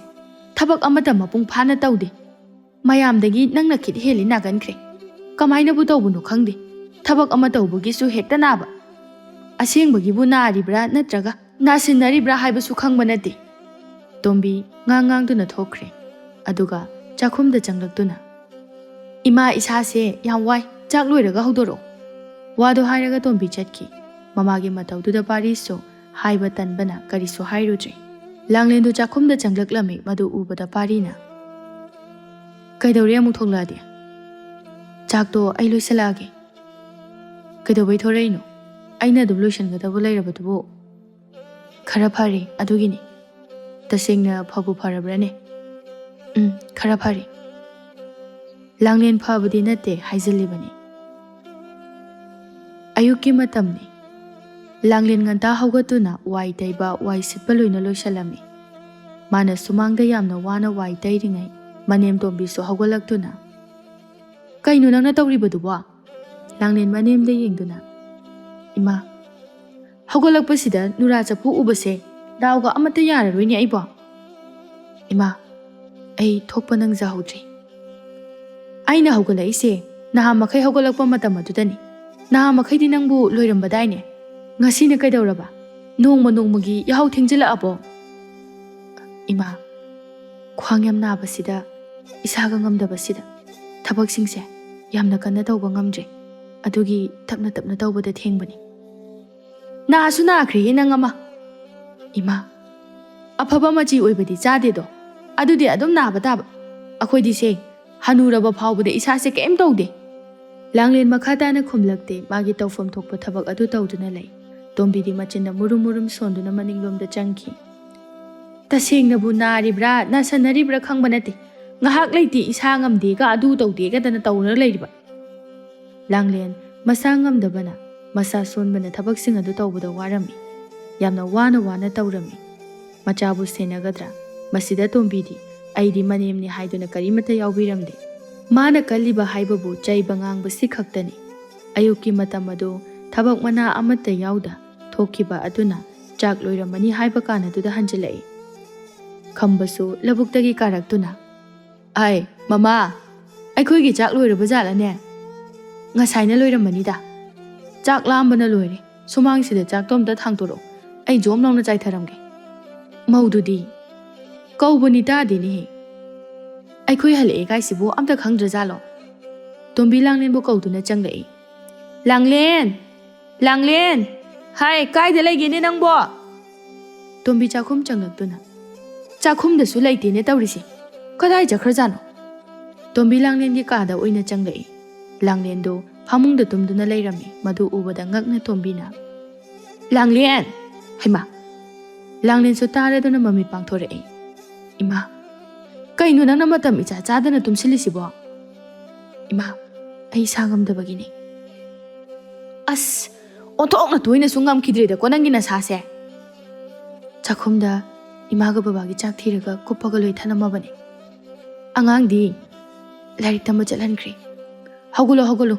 ꯊꯕꯛ ꯑꯃꯇ ꯃꯄꯨꯡ ꯐꯥꯅ ꯇꯧꯗꯦ꯫ ꯃꯌꯥꯝꯗꯒꯤ ꯅꯪꯅ ꯈꯤꯠ ꯍꯦꯜꯂꯤ ꯅꯥꯒꯟꯈ꯭ꯔꯦ꯫ ꯀꯃꯥꯏꯅꯕꯨ ꯇꯧꯕꯅꯣ ꯈꯪꯗꯦ꯫ ꯊꯕꯛ ꯑꯃ ꯇꯧꯕꯒꯤꯁꯨ ꯍꯦꯛꯇ ꯅꯥꯕ꯫ ꯑꯁꯦꯡꯕꯒꯤꯕꯨ ꯅꯥꯔꯤꯕ꯭ꯔꯥ ꯅꯠꯇ꯭ꯔꯒ ꯅꯥꯁꯤꯟꯅꯔꯤꯕ꯭ꯔꯥ ꯍꯥꯏꯕꯁꯨ ꯈꯪꯕ ꯅꯠꯇꯦ꯫" ꯇꯣꯝꯕꯤ ꯉꯥꯡ ꯉꯥꯡꯗꯨꯅ ꯊꯣꯛꯈ꯭ꯔꯦ꯫ ꯑꯗꯨꯒ ꯆꯥꯛꯈꯨꯝꯗ ꯆꯪꯂꯛꯇꯨꯅ, "ꯏꯃꯥ, ꯏꯁꯥꯁꯦ ꯌꯥꯝ ꯋꯥꯏ, ꯆꯥꯛ ꯂꯣꯏꯔꯒ ꯍꯧꯗꯣꯔꯛꯑꯣ꯫" ꯋꯥꯗꯣ ꯍꯥꯏꯔꯒ ꯇꯣꯝꯕꯤ ꯆꯠꯈꯤ꯫ ꯃꯃꯥꯒꯤ ꯃꯇꯧꯗꯨꯗ ꯄꯥꯔꯤꯁꯨ ꯍꯥꯏꯕ ꯇꯟꯕꯅ ꯀꯔꯤꯁꯨ ꯍꯥꯏꯔꯨꯗ꯭ꯔꯦ꯫ ꯂꯥꯡꯂꯦꯟꯗꯨ ꯆꯥꯛꯈꯨꯝꯗ ꯆꯪꯂꯛꯂꯝꯃꯤ꯫ ꯃꯗꯨ ꯎꯕꯗ ꯄꯥꯔꯤꯅ, "ꯀꯩꯗꯧꯔꯦ ꯑꯃꯨꯛ ꯊꯣꯛꯂꯛꯑꯗꯤ? ꯆꯥꯛꯇꯣ ꯑꯩ ꯂꯣꯏꯁꯤꯜꯂꯛꯑꯒꯦ꯫" "ꯀꯩꯗꯧꯕꯩ ꯊꯣꯔꯛꯏꯅꯣ? ꯑꯩꯅ ꯑꯗꯨꯝ ꯂꯣꯏꯁꯤꯟꯒꯗꯕ ꯂꯩꯔꯕꯗꯨꯕꯨ꯫" "ꯈꯔ ꯐꯔꯦ, ꯑꯗꯨꯒꯤꯅꯤ꯫" "ꯇꯁꯦꯡꯅ ꯐꯕꯨ ꯐꯔꯕ꯭ꯔꯅꯦ?" "ꯎꯝ, ꯈꯔ ꯐꯔꯦ꯫" ꯂꯥꯡꯂꯦꯟ ꯐꯕꯗꯤ ꯅꯠꯇꯦ, ꯍꯥꯏꯖꯤꯜꯂꯤꯕꯅꯤ꯫ ꯑꯌꯨꯛꯀꯤ ꯃꯇꯝꯅꯤ꯫ ꯂꯥꯡꯂꯦꯟ ꯉꯟꯇꯥ ꯍꯧꯒꯠꯇꯨꯅ ꯋꯥꯏ ꯇꯩꯕ, ꯋꯥꯏ ꯁꯤꯠꯄ ꯂꯣꯏꯅ ꯂꯣꯏꯁꯤꯜꯂꯝꯃꯤ꯫ ꯃꯥꯅ ꯁꯨꯃꯥꯡꯗ ꯌꯥꯝꯅ ꯋꯥꯅ ꯋꯥꯏ ꯇꯩꯔꯤꯉꯩ, ꯃꯅꯦꯝꯇꯣꯝꯕꯤꯁꯨ ꯍꯧꯒꯠꯂꯛꯇꯨꯅ, "ꯀꯩꯅꯣ ꯅꯪꯅ ꯇꯧꯔꯤꯕꯗꯨꯕꯣ?" ꯂꯥꯡꯂꯦꯟ ꯃꯅꯦꯝꯗ ꯌꯦꯡꯗꯨꯅ, "ꯏꯃꯥ, ꯍꯧꯒꯠꯂꯛꯄꯁꯤꯗ ꯅꯨꯔꯥ ꯆꯐꯨ ꯎꯕꯁꯦ ꯗꯥꯎꯒ ꯑꯃꯠꯇ ꯌꯥꯔꯔꯣꯏꯅꯦ ꯑꯩꯕꯣ꯫ ꯏꯃꯥ, ꯑꯩ ꯊꯣꯛꯄ ꯅꯪꯖꯍꯧꯗ꯭ꯔꯦ꯫ ꯑꯩꯅ ꯍꯧꯒꯠꯂꯛꯏꯁꯦ ꯅꯍꯥꯟ ꯃꯈꯩ ꯍꯧꯒꯠꯂꯛꯄ ꯃꯇꯝ ꯑꯗꯨꯗꯅꯤ꯫ ꯅꯍꯥꯟ ꯃꯈꯩꯗꯤ ꯅꯪꯕꯨ ꯂꯣꯏꯔꯝꯕꯗꯥꯏꯅꯦ? ꯉꯁꯤꯅ ꯀꯩꯗꯧꯔꯕ? ꯅꯣꯡꯃ ꯅꯣꯡꯃꯒꯤ ꯌꯥꯍꯧ ꯊꯦꯡꯖꯤꯜꯂꯛꯑꯕꯣ? ꯏꯃꯥ, ꯈ꯭ꯋꯥꯡ ꯌꯥꯝ ꯅꯥꯕꯁꯤꯗ, ꯏꯁꯥꯒ ꯉꯝꯗꯕꯁꯤꯗ ꯊꯕꯛꯁꯤꯡꯁꯦ ꯌꯥꯝꯅ ꯀꯟꯅ ꯇꯧꯕ ꯉꯝꯗ꯭ꯔꯦ꯫ ꯑꯗꯨꯒꯤ ꯇꯞꯅ ꯇꯞꯅ ꯇꯧꯕꯗ ꯊꯦꯡꯕꯅꯤ꯫ ꯅꯥꯁꯨ ꯅꯥꯈ꯭ꯔꯦꯍꯦ ꯅꯪ ꯑꯃ꯫ ꯏꯃꯥ, ꯑꯐꯕ ꯃꯆꯤ ꯑꯣꯏꯕꯗꯤ ꯆꯥꯗꯦꯗꯣ, ꯑꯗꯨꯗꯤ ꯑꯗꯨꯝ ꯅꯥꯕ ꯇꯥꯕ꯫ ꯑꯩꯈꯣꯏꯗꯤ ꯁꯦ, ꯍꯅꯨꯔꯕ ꯐꯥꯎꯕꯗ ꯏꯁꯥꯁꯦ ꯀꯩꯝ ꯇꯧꯗꯦ꯫ ꯂꯥꯡꯂꯦꯟ ꯃꯈꯥ ꯇꯥꯅ ꯈꯨꯝꯂꯛꯇꯦ, ꯃꯥꯒꯤ ꯇꯧꯐꯝ ꯊꯣꯛꯄ ꯊꯕꯛ ꯑꯗꯨ ꯇꯧꯗꯨꯅ ꯂꯩ꯫ ꯇꯣꯝꯕꯤꯗꯤ ꯃꯆꯤꯟꯗ ꯃꯨꯔꯨꯝ ꯃꯨꯔꯨꯝ ꯁꯣꯟꯗꯨꯅ ꯃꯅꯤꯡꯂꯣꯝꯗ ꯆꯪꯈꯤ꯫ ꯇꯁꯦꯡꯅꯕꯨ ꯅꯥꯔꯤꯕ꯭ꯔꯥ, ꯅꯥꯁꯟꯅꯔꯤꯕ꯭ꯔꯥ ꯈꯪꯕ ꯅꯠꯇꯦ꯫ ꯉꯥꯏꯍꯥꯛ ꯂꯩꯇꯦ ꯏꯁꯥ ꯉꯝꯗꯦꯒ ꯑꯗꯨ ꯇꯧꯗꯦꯒꯗꯅ ꯇꯧꯔ ꯂꯩꯔꯤꯕ꯫ ꯂꯥꯡꯂꯦꯟ ꯃꯁꯥ ꯉꯝꯗꯕꯅ, ꯃꯁꯥ ꯁꯣꯟꯕꯅ ꯊꯕꯛꯁꯤꯡ ꯑꯗꯨ ꯇꯧꯕꯗ ꯋꯥꯔꯝꯃꯤ꯫ ꯌꯥꯝꯅ ꯋꯥꯅ ꯋꯥꯅ ꯇꯧꯔꯝꯃꯤ꯫ ꯃꯆꯥꯕꯨ ꯁꯦꯟꯅꯒꯗ꯭ꯔꯥ? ꯃꯁꯤꯗ ꯇꯣꯝꯕꯤꯗꯤ, ꯑꯩꯗꯤ ꯃꯅꯦꯝꯅꯤ ꯍꯥꯏꯗꯨꯅ ꯀꯔꯤꯃꯠꯇ ꯌꯥꯎꯕꯤꯔꯝꯗꯦ꯫ ꯃꯥꯅ ꯀꯜꯂꯤꯕ ꯍꯥꯏꯕꯕꯨ ꯆꯩꯕ ꯉꯥꯡꯕꯁꯤ ꯈꯛꯇꯅꯤ꯫ ꯑꯌꯨꯛꯀꯤ ꯃꯇꯝ ꯑꯗꯨ ꯊꯕꯛ ꯃꯅꯥ ꯑꯃꯠꯇ ꯌꯥꯎꯗ ꯊꯣꯛꯈꯤꯕ ꯑꯗꯨꯅ ꯆꯥꯛ ꯂꯣꯏꯔꯝꯃꯅꯤ ꯍꯥꯏꯕ ꯀꯥꯟ ꯑꯗꯨꯗ ꯍꯟꯖꯤꯜꯂꯛꯏ꯫ ꯈꯝꯕꯁꯨ ꯂꯧꯕꯨꯛꯇꯒꯤ ꯀꯥꯔꯛꯇꯨꯅ, "ꯑꯥꯏ, ꯃꯃꯥ, ꯑꯩꯈꯣꯏꯒꯤ ꯆꯥꯛ ꯂꯣꯏꯔꯕ ꯖꯥꯠꯂꯅꯦ? ꯉꯁꯥꯏꯅ ꯂꯣꯏꯔꯝꯃꯅꯤꯗ꯫ ꯆꯥꯛ ꯂꯥꯝꯕꯅ ꯂꯣꯏꯔꯦ꯫ ꯁꯨꯃꯥꯡꯁꯤꯗ ꯆꯥꯛꯇꯣ ꯑꯝꯇ ꯊꯥꯡꯇꯣꯔꯛꯑꯣ꯫ ꯑꯩ ꯖꯣꯝ ꯂꯥꯎꯅ ꯆꯥꯏꯊꯔꯝꯒꯦ꯫" ꯃꯧꯗꯨꯗꯤ, "ꯀꯧꯕꯅꯤ ꯇꯥꯗꯦꯅꯦꯍꯦ꯫ ꯑꯩꯈꯣꯏ ꯍꯜꯂꯛꯑꯦ ꯀꯥꯏꯁꯤꯕꯨ ꯑꯝꯇ ꯈꯪꯗ꯭ꯔꯖꯥꯠꯂꯣ?" ꯇꯣꯝꯕꯤ ꯂꯥꯡꯂꯦꯟꯕꯨ ꯀꯧꯗꯨꯅ ꯆꯪꯂꯛꯏ꯫ "ꯂꯥꯡꯂꯦꯟ! ꯂꯥꯡꯂꯦꯟ! ꯍꯥꯏ, ꯀꯥꯏꯗ ꯂꯩꯒꯦꯅꯦ ꯅꯪꯕꯣ?" ꯇꯣꯝꯕꯤ ꯆꯥꯛꯈꯨꯝ ꯆꯪꯂꯛꯇꯨꯅ, "ꯆꯥꯛꯈꯨꯝꯗꯁꯨ ꯂꯩꯇꯦꯅꯦ ꯇꯧꯔꯤꯁꯦ꯫ ꯀꯗꯥꯏ ꯆꯠꯈ꯭ꯔꯖꯥꯠꯅꯣ?" ꯇꯣꯝꯕꯤ ꯂꯥꯡꯂꯦꯟꯒꯤ ꯀꯥꯗ ꯑꯣꯏꯅ ꯆꯪꯂꯛꯏ꯫ ꯂꯥꯡꯂꯦꯟꯗꯨ ꯐꯃꯨꯡꯗ ꯇꯨꯝꯗꯨꯅ ꯂꯩꯔꯝꯃꯤ꯫ ꯃꯗꯨ ꯎꯕꯗ ꯉꯛꯅ ꯇꯣꯝꯕꯤꯅ, "ꯂꯥꯡꯂꯦꯟ!" ꯍꯩꯃꯥ! ꯂꯥꯡꯂꯦꯟꯁꯨ ꯇꯥꯔꯗꯨꯅ ꯃꯃꯤꯠ ꯄꯥꯡꯊꯣꯔꯛꯏ꯫ "ꯏꯃꯥ! ꯀꯩꯅꯣ ꯅꯪꯅ ꯃꯇꯝ ꯏꯆꯥ ꯆꯥꯗꯅ ꯇꯨꯝꯁꯤꯜꯂꯤꯁꯤꯕꯣ?" "ꯏꯃꯥ, ꯑꯩ ꯏꯁꯥ ꯉꯝꯗꯕꯒꯤꯅꯦ꯫" "ꯑꯁ! ꯑꯣꯟꯊꯣꯛꯅ ꯇꯣꯏꯅꯁꯨ ꯉꯝꯈꯤꯗ꯭ꯔꯦꯗꯀꯣ ꯅꯪꯒꯤ ꯅꯁꯥꯁꯦ꯫" ꯆꯥꯛꯈꯨꯝꯗ ꯏꯃꯥꯒ ꯕꯕꯥꯒꯤ ꯆꯥꯛ ꯊꯤꯔꯒ ꯀꯨꯞꯄꯒ ꯂꯣꯏ ꯊꯅꯝꯃꯕꯅꯦ꯫ "ꯑꯉꯥꯡꯗꯤ ꯂꯥꯏꯔꯤꯛ ꯇꯝꯕ ꯆꯠꯍꯟꯈ꯭ꯔꯦ꯫ ꯍꯧꯒꯠꯂꯣ, ꯍꯧꯒꯠꯂꯣ꯫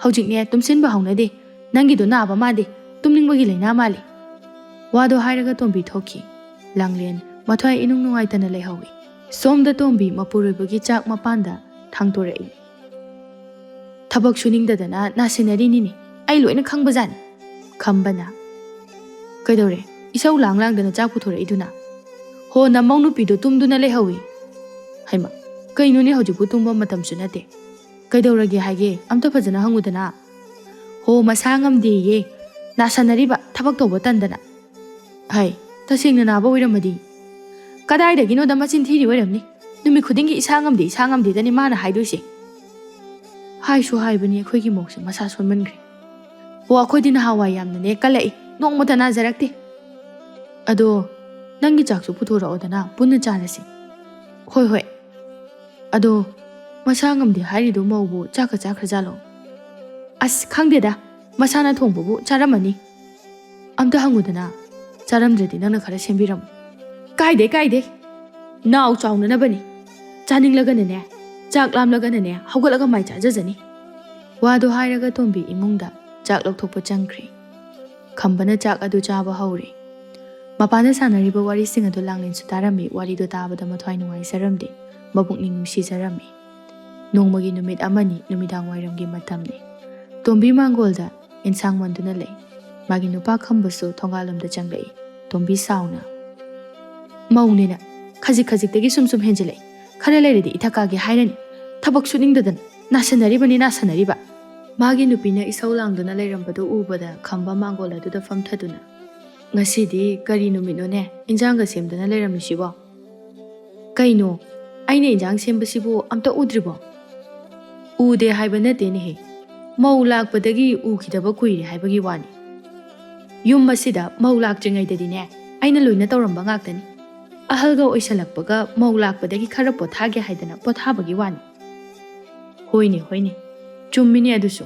ꯍꯧꯖꯤꯛꯅꯦ ꯇꯨꯝꯁꯤꯟꯕ ꯍꯧꯅꯗꯦ꯫ ꯅꯪꯒꯤꯗꯣ ꯅꯥꯕ ꯃꯥꯜꯂꯦ꯫ ꯇꯨꯝꯅꯤꯡꯕꯒꯤ ꯂꯥꯏꯅꯥ ꯃꯥꯜꯂꯦ꯫" ꯋꯥꯗꯣ ꯍꯥꯏꯔꯒ ꯇꯣꯝꯕꯤ ꯊꯣꯛꯈꯤ꯫ ꯂꯥꯡꯂꯦꯟ ꯃꯊ꯭ꯋꯥꯏ ꯏꯅꯨꯡ ꯅꯨꯡꯉꯥꯏꯇꯅ ꯂꯩꯍꯧꯏ꯫ ꯁꯣꯝꯗ ꯇꯣꯝꯕꯤ ꯃꯄꯨꯔꯣꯏꯕꯒꯤ ꯆꯥꯛ ꯃꯄꯥꯟꯗ ꯊꯥꯡꯗꯣꯔꯛꯏ꯫ "ꯊꯕꯛ ꯁꯨꯅꯤꯡꯗꯗꯅ ꯅꯥꯁꯤꯟꯅꯔꯤꯅꯤꯅꯦ, ꯑꯩ ꯂꯣꯏꯅ ꯈꯪꯕꯖꯥꯠꯅꯤ꯫" ꯈꯝꯕꯅ, "ꯀꯩꯗꯧꯔꯦ? ꯏꯁꯧ ꯂꯥꯡ ꯂꯥꯡꯗꯅ ꯆꯥꯛ ꯄꯨꯊꯣꯔꯛꯏꯗꯨꯅ?" "ꯍꯣ, ꯅꯃꯧ ꯅꯨꯄꯤꯗꯣ ꯇꯨꯝꯗꯨꯅ ꯂꯩꯍꯧꯏ꯫" "ꯍꯩꯃ, ꯀꯩꯅꯣꯅꯦ, ꯍꯧꯖꯤꯛꯄꯨ ꯇꯨꯝꯕ ꯃꯇꯝꯁꯨ ꯅꯠꯇꯦ꯫ ꯀꯩꯗꯧꯔꯒꯦ ꯍꯥꯏꯒꯦ? ꯑꯝꯇ ꯐꯖꯅ ꯍꯪꯉꯨꯗꯅ꯫" "ꯍꯣ, ꯃꯁꯥ ꯉꯝꯗꯦꯌꯦ, ꯅꯥꯁꯟꯅꯔꯤꯕ, ꯊꯕꯛ ꯇꯧꯕ ꯇꯟꯗꯅ꯫" "ꯍꯩ, ꯇꯁꯦꯡꯅ ꯅꯥꯕ ꯑꯣꯏꯔꯝꯃꯗꯤ?" "ꯀꯗꯥꯏꯗꯒꯤꯅꯣꯗ, ꯃꯆꯤꯟ ꯊꯤꯔꯤ ꯑꯣꯏꯔꯝꯅꯤ꯫ ꯅꯨꯃꯤꯠ ꯈꯨꯗꯤꯡꯒꯤ 'ꯏꯁꯥ ꯉꯝꯗꯦ, ꯏꯁꯥ ꯉꯝꯗꯦ'ꯗꯅꯤ ꯃꯥꯅ ꯍꯥꯏꯗꯣꯏꯁꯦ꯫" "ꯍꯥꯏꯁꯨ ꯍꯥꯏꯕꯅꯤ, ꯑꯩꯈꯣꯏꯒꯤ ꯃꯧꯁꯦ ꯃꯁꯥ ꯁꯣꯟꯃꯟꯈ꯭ꯔꯦ꯫ ꯑꯣ, ꯑꯩꯈꯣꯏꯗꯤ ꯅꯍꯥꯟꯋꯥꯏ ꯌꯥꯝꯅꯅꯦ ꯀꯜꯂꯛꯏ, ꯅꯣꯡꯃꯇ ꯅꯥꯖꯔꯛꯇꯦ꯫ ꯑꯗꯣ, ꯅꯪꯒꯤ ꯆꯥꯛꯁꯨ ꯄꯨꯊꯣꯔꯛꯑꯣꯗꯅ, ꯄꯨꯟꯅ ꯆꯥꯔꯁꯤ꯫" "ꯍꯣꯏ, ꯍꯣꯏ꯫ ꯑꯗꯣ, ꯃꯁꯥ ꯉꯝꯗꯦ ꯍꯥꯏꯔꯤꯗꯣ ꯃꯧꯕꯨ ꯆꯥꯛꯀ ꯆꯥꯈ꯭ꯔꯖꯥꯠꯂꯣ?" "ꯑꯁ, ꯈꯪꯗꯦꯗ, ꯃꯁꯥꯅ ꯊꯣꯡꯕꯕꯨ ꯆꯥꯔꯝꯃꯅꯤ꯫ ꯑꯝꯇ ꯍꯪꯉꯨꯗꯅ, ꯆꯥꯔꯝꯗ꯭ꯔꯗꯤ ꯅꯪꯅ ꯈꯔ ꯁꯦꯝꯕꯤꯔꯝꯃꯨ꯫" "ꯀꯥꯏꯗꯦ, ꯀꯥꯏꯗꯦ꯫ ꯅꯥꯎ ꯆꯥꯎꯅꯅꯕꯅꯤ꯫ ꯆꯥꯅꯤꯡꯂꯒꯅꯅꯦ, ꯆꯥꯛ ꯂꯥꯝꯂꯒꯅꯅꯦ, ꯍꯧꯒꯠꯂꯒ ꯃꯥꯏ ꯆꯥꯖꯖꯅꯤ꯫" ꯋꯥꯗꯣ ꯍꯥꯏꯔꯒ ꯇꯣꯝꯕꯤ ꯏꯃꯨꯡꯗ ꯆꯥꯛ ꯂꯧꯊꯣꯛꯄ ꯆꯪꯈ꯭ꯔꯦ꯫ ꯈꯝꯕꯅ ꯆꯥꯛ ꯑꯗꯨ ꯆꯥꯕ ꯍꯧꯔꯦ꯫ ꯃꯄꯥꯟꯗ ꯁꯥꯟꯅꯔꯤꯕ ꯋꯥꯔꯤꯁꯤꯡ ꯑꯗꯨ ꯂꯥꯡꯂꯦꯟꯁꯨ ꯇꯥꯔꯝꯃꯤ꯫ ꯋꯥꯔꯤꯗꯣ ꯇꯥꯕꯗ ꯃꯊ꯭ꯋꯥꯏ ꯅꯨꯡꯉꯥꯏꯖꯔꯝꯗꯦ, ꯃꯄꯨꯛꯅꯤꯡ ꯅꯨꯡꯁꯤꯖꯔꯝꯃꯤ꯫ ꯅꯣꯡꯃꯒꯤ ꯅꯨꯃꯤꯠ ꯑꯃꯅꯤ, ꯅꯨꯃꯤꯗꯥꯡ ꯋꯥꯏꯔꯝꯒꯤ ꯃꯇꯝꯅꯤ꯫ ꯇꯣꯝꯕꯤ ꯃꯥꯡꯒꯣꯜꯗ ꯏꯟꯁꯥꯡ ꯃꯟꯗꯨꯅ ꯂꯩ꯫ ꯃꯥꯒꯤ ꯅꯨꯄꯥ ꯈꯝꯕꯁꯨ ꯊꯣꯡꯒꯥꯜꯂꯣꯝꯗ ꯆꯪꯂꯛꯏ꯫ ꯇꯣꯝꯕꯤ ꯁꯥꯎꯅ, "ꯃꯧꯅꯤꯅ ꯈꯖꯤꯛ ꯈꯖꯤꯛꯇꯒꯤ ꯁꯨꯝ ꯁꯨꯝ ꯍꯦꯟꯖꯤꯜꯂꯛꯏ꯫ ꯈꯔ ꯂꯩꯔꯗꯤ ꯏꯊꯛ ꯀꯥꯒꯦ ꯍꯥꯏꯔꯅꯤ꯫ ꯊꯕꯛ ꯁꯨꯅꯤꯡꯗꯗꯅ ꯅꯥꯁꯟꯅꯔꯤꯕꯅꯤ, ꯅꯥꯁꯟꯅꯔꯤꯕ꯫" ꯃꯥꯒꯤ ꯅꯨꯄꯤꯅ ꯏꯁꯧ ꯂꯥꯡꯗꯨꯅ ꯂꯩꯔꯝꯕꯗꯨ ꯎꯕꯗ ꯈꯝꯕ ꯃꯥꯡꯒꯣꯜ ꯑꯗꯨꯗ ꯐꯝꯊꯗꯨꯅ, "ꯉꯁꯤꯗꯤ ꯀꯔꯤ ꯅꯨꯃꯤꯠꯅꯣꯅꯦ ꯏꯟꯖꯥꯡꯒ ꯁꯦꯝꯗꯅ ꯂꯩꯔꯝꯃꯤꯁꯤꯕꯣ?" "ꯀꯩꯅꯣ, ꯑꯩꯅ ꯏꯟꯖꯥꯡ ꯁꯦꯝꯕꯁꯤꯕꯨ ꯑꯝꯇ ꯎꯗ꯭ꯔꯤꯕꯣ?" "ꯎꯗꯦ ꯍꯥꯏꯕ ꯅꯠꯇꯦꯅꯦꯍꯦ, ꯃꯧ ꯂꯥꯛꯄꯗꯒꯤ ꯎꯈꯤꯗꯕ ꯀꯨꯏꯔꯦ ꯍꯥꯏꯕꯒꯤ ꯋꯥꯅꯤ꯫ ꯌꯨꯝ ꯑꯁꯤꯗ ꯃꯧ ꯂꯥꯛꯇ꯭ꯔꯤꯉꯩꯗꯗꯤꯅꯦ, ꯑꯩꯅ ꯂꯣꯏꯅ ꯇꯧꯔꯝꯕ ꯉꯥꯛꯇꯅꯤ꯫ ꯑꯍꯜꯒ ꯑꯣꯏꯁꯜꯂꯛꯄꯒ ꯃꯧ ꯂꯥꯛꯄꯗꯒꯤ ꯈꯔ ꯄꯣꯊꯥꯒꯦ ꯍꯥꯏꯗꯅ ꯄꯣꯊꯥꯕꯒꯤ ꯋꯥꯅꯤ꯫" "ꯍꯣꯏꯅꯦ, ꯍꯣꯏꯅꯦ, ꯆꯨꯝꯃꯤꯅꯦ ꯑꯗꯨꯁꯨ꯫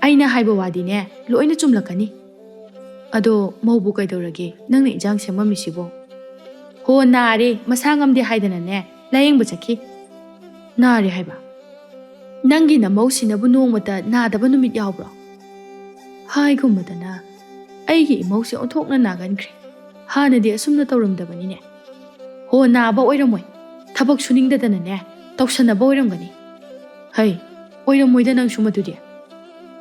ꯑꯩꯅ ꯍꯥꯏꯕ ꯋꯥꯗꯤꯅꯦ, ꯂꯣꯏꯅ ꯆꯨꯝꯂꯛꯀꯅꯤ꯫ ꯑꯗꯣ ꯃꯧꯕꯨ ꯀꯩꯗꯧꯔꯒꯦ, ꯅꯪꯅ ꯏꯟꯖꯥꯡ ꯁꯦꯝꯃꯝꯃꯤꯁꯤꯕꯣ?" "ꯍꯣ, ꯅꯥꯔꯦ, ꯃꯁꯥ ꯉꯝꯗꯦ ꯍꯥꯏꯗꯅꯅꯦ, ꯂꯥꯌꯦꯡꯕ ꯆꯠꯈꯤ꯫" "ꯅꯥꯔꯦ ꯍꯥꯏꯕ? ꯅꯪꯒꯤ ꯅꯃꯧꯁꯤꯅꯕꯨ ꯅꯣꯡꯃꯇ ꯅꯥꯗꯕ ꯅꯨꯃꯤꯠ ꯌꯥꯎꯕ꯭ꯔꯣ?" ꯍꯥꯏꯒꯨꯝꯕꯗꯅ ꯑꯩꯒꯤ ꯏꯃꯧꯁꯦ ꯑꯣꯟꯊꯣꯛꯅ ꯅꯥꯒꯟꯈ꯭ꯔꯦ꯫ ꯍꯥꯟꯅꯗꯤ ꯑꯁꯨꯝꯅ ꯇꯧꯔꯝꯗꯕꯅꯤꯅꯦ꯫ ꯍꯣ, ꯅꯥꯕ ꯑꯣꯏꯔꯝꯃꯣꯏ꯫ ꯊꯕꯛ ꯁꯨꯅꯤꯡꯗꯗꯅꯅꯦ, ꯇꯧꯁꯟꯅꯕ ꯑꯣꯏꯔꯝꯒꯅꯤ꯫ ꯍꯩ, ꯑꯣꯏꯔꯝꯃꯣꯏꯗ ꯅꯪꯁꯨ ꯃꯗꯨꯗꯤ꯫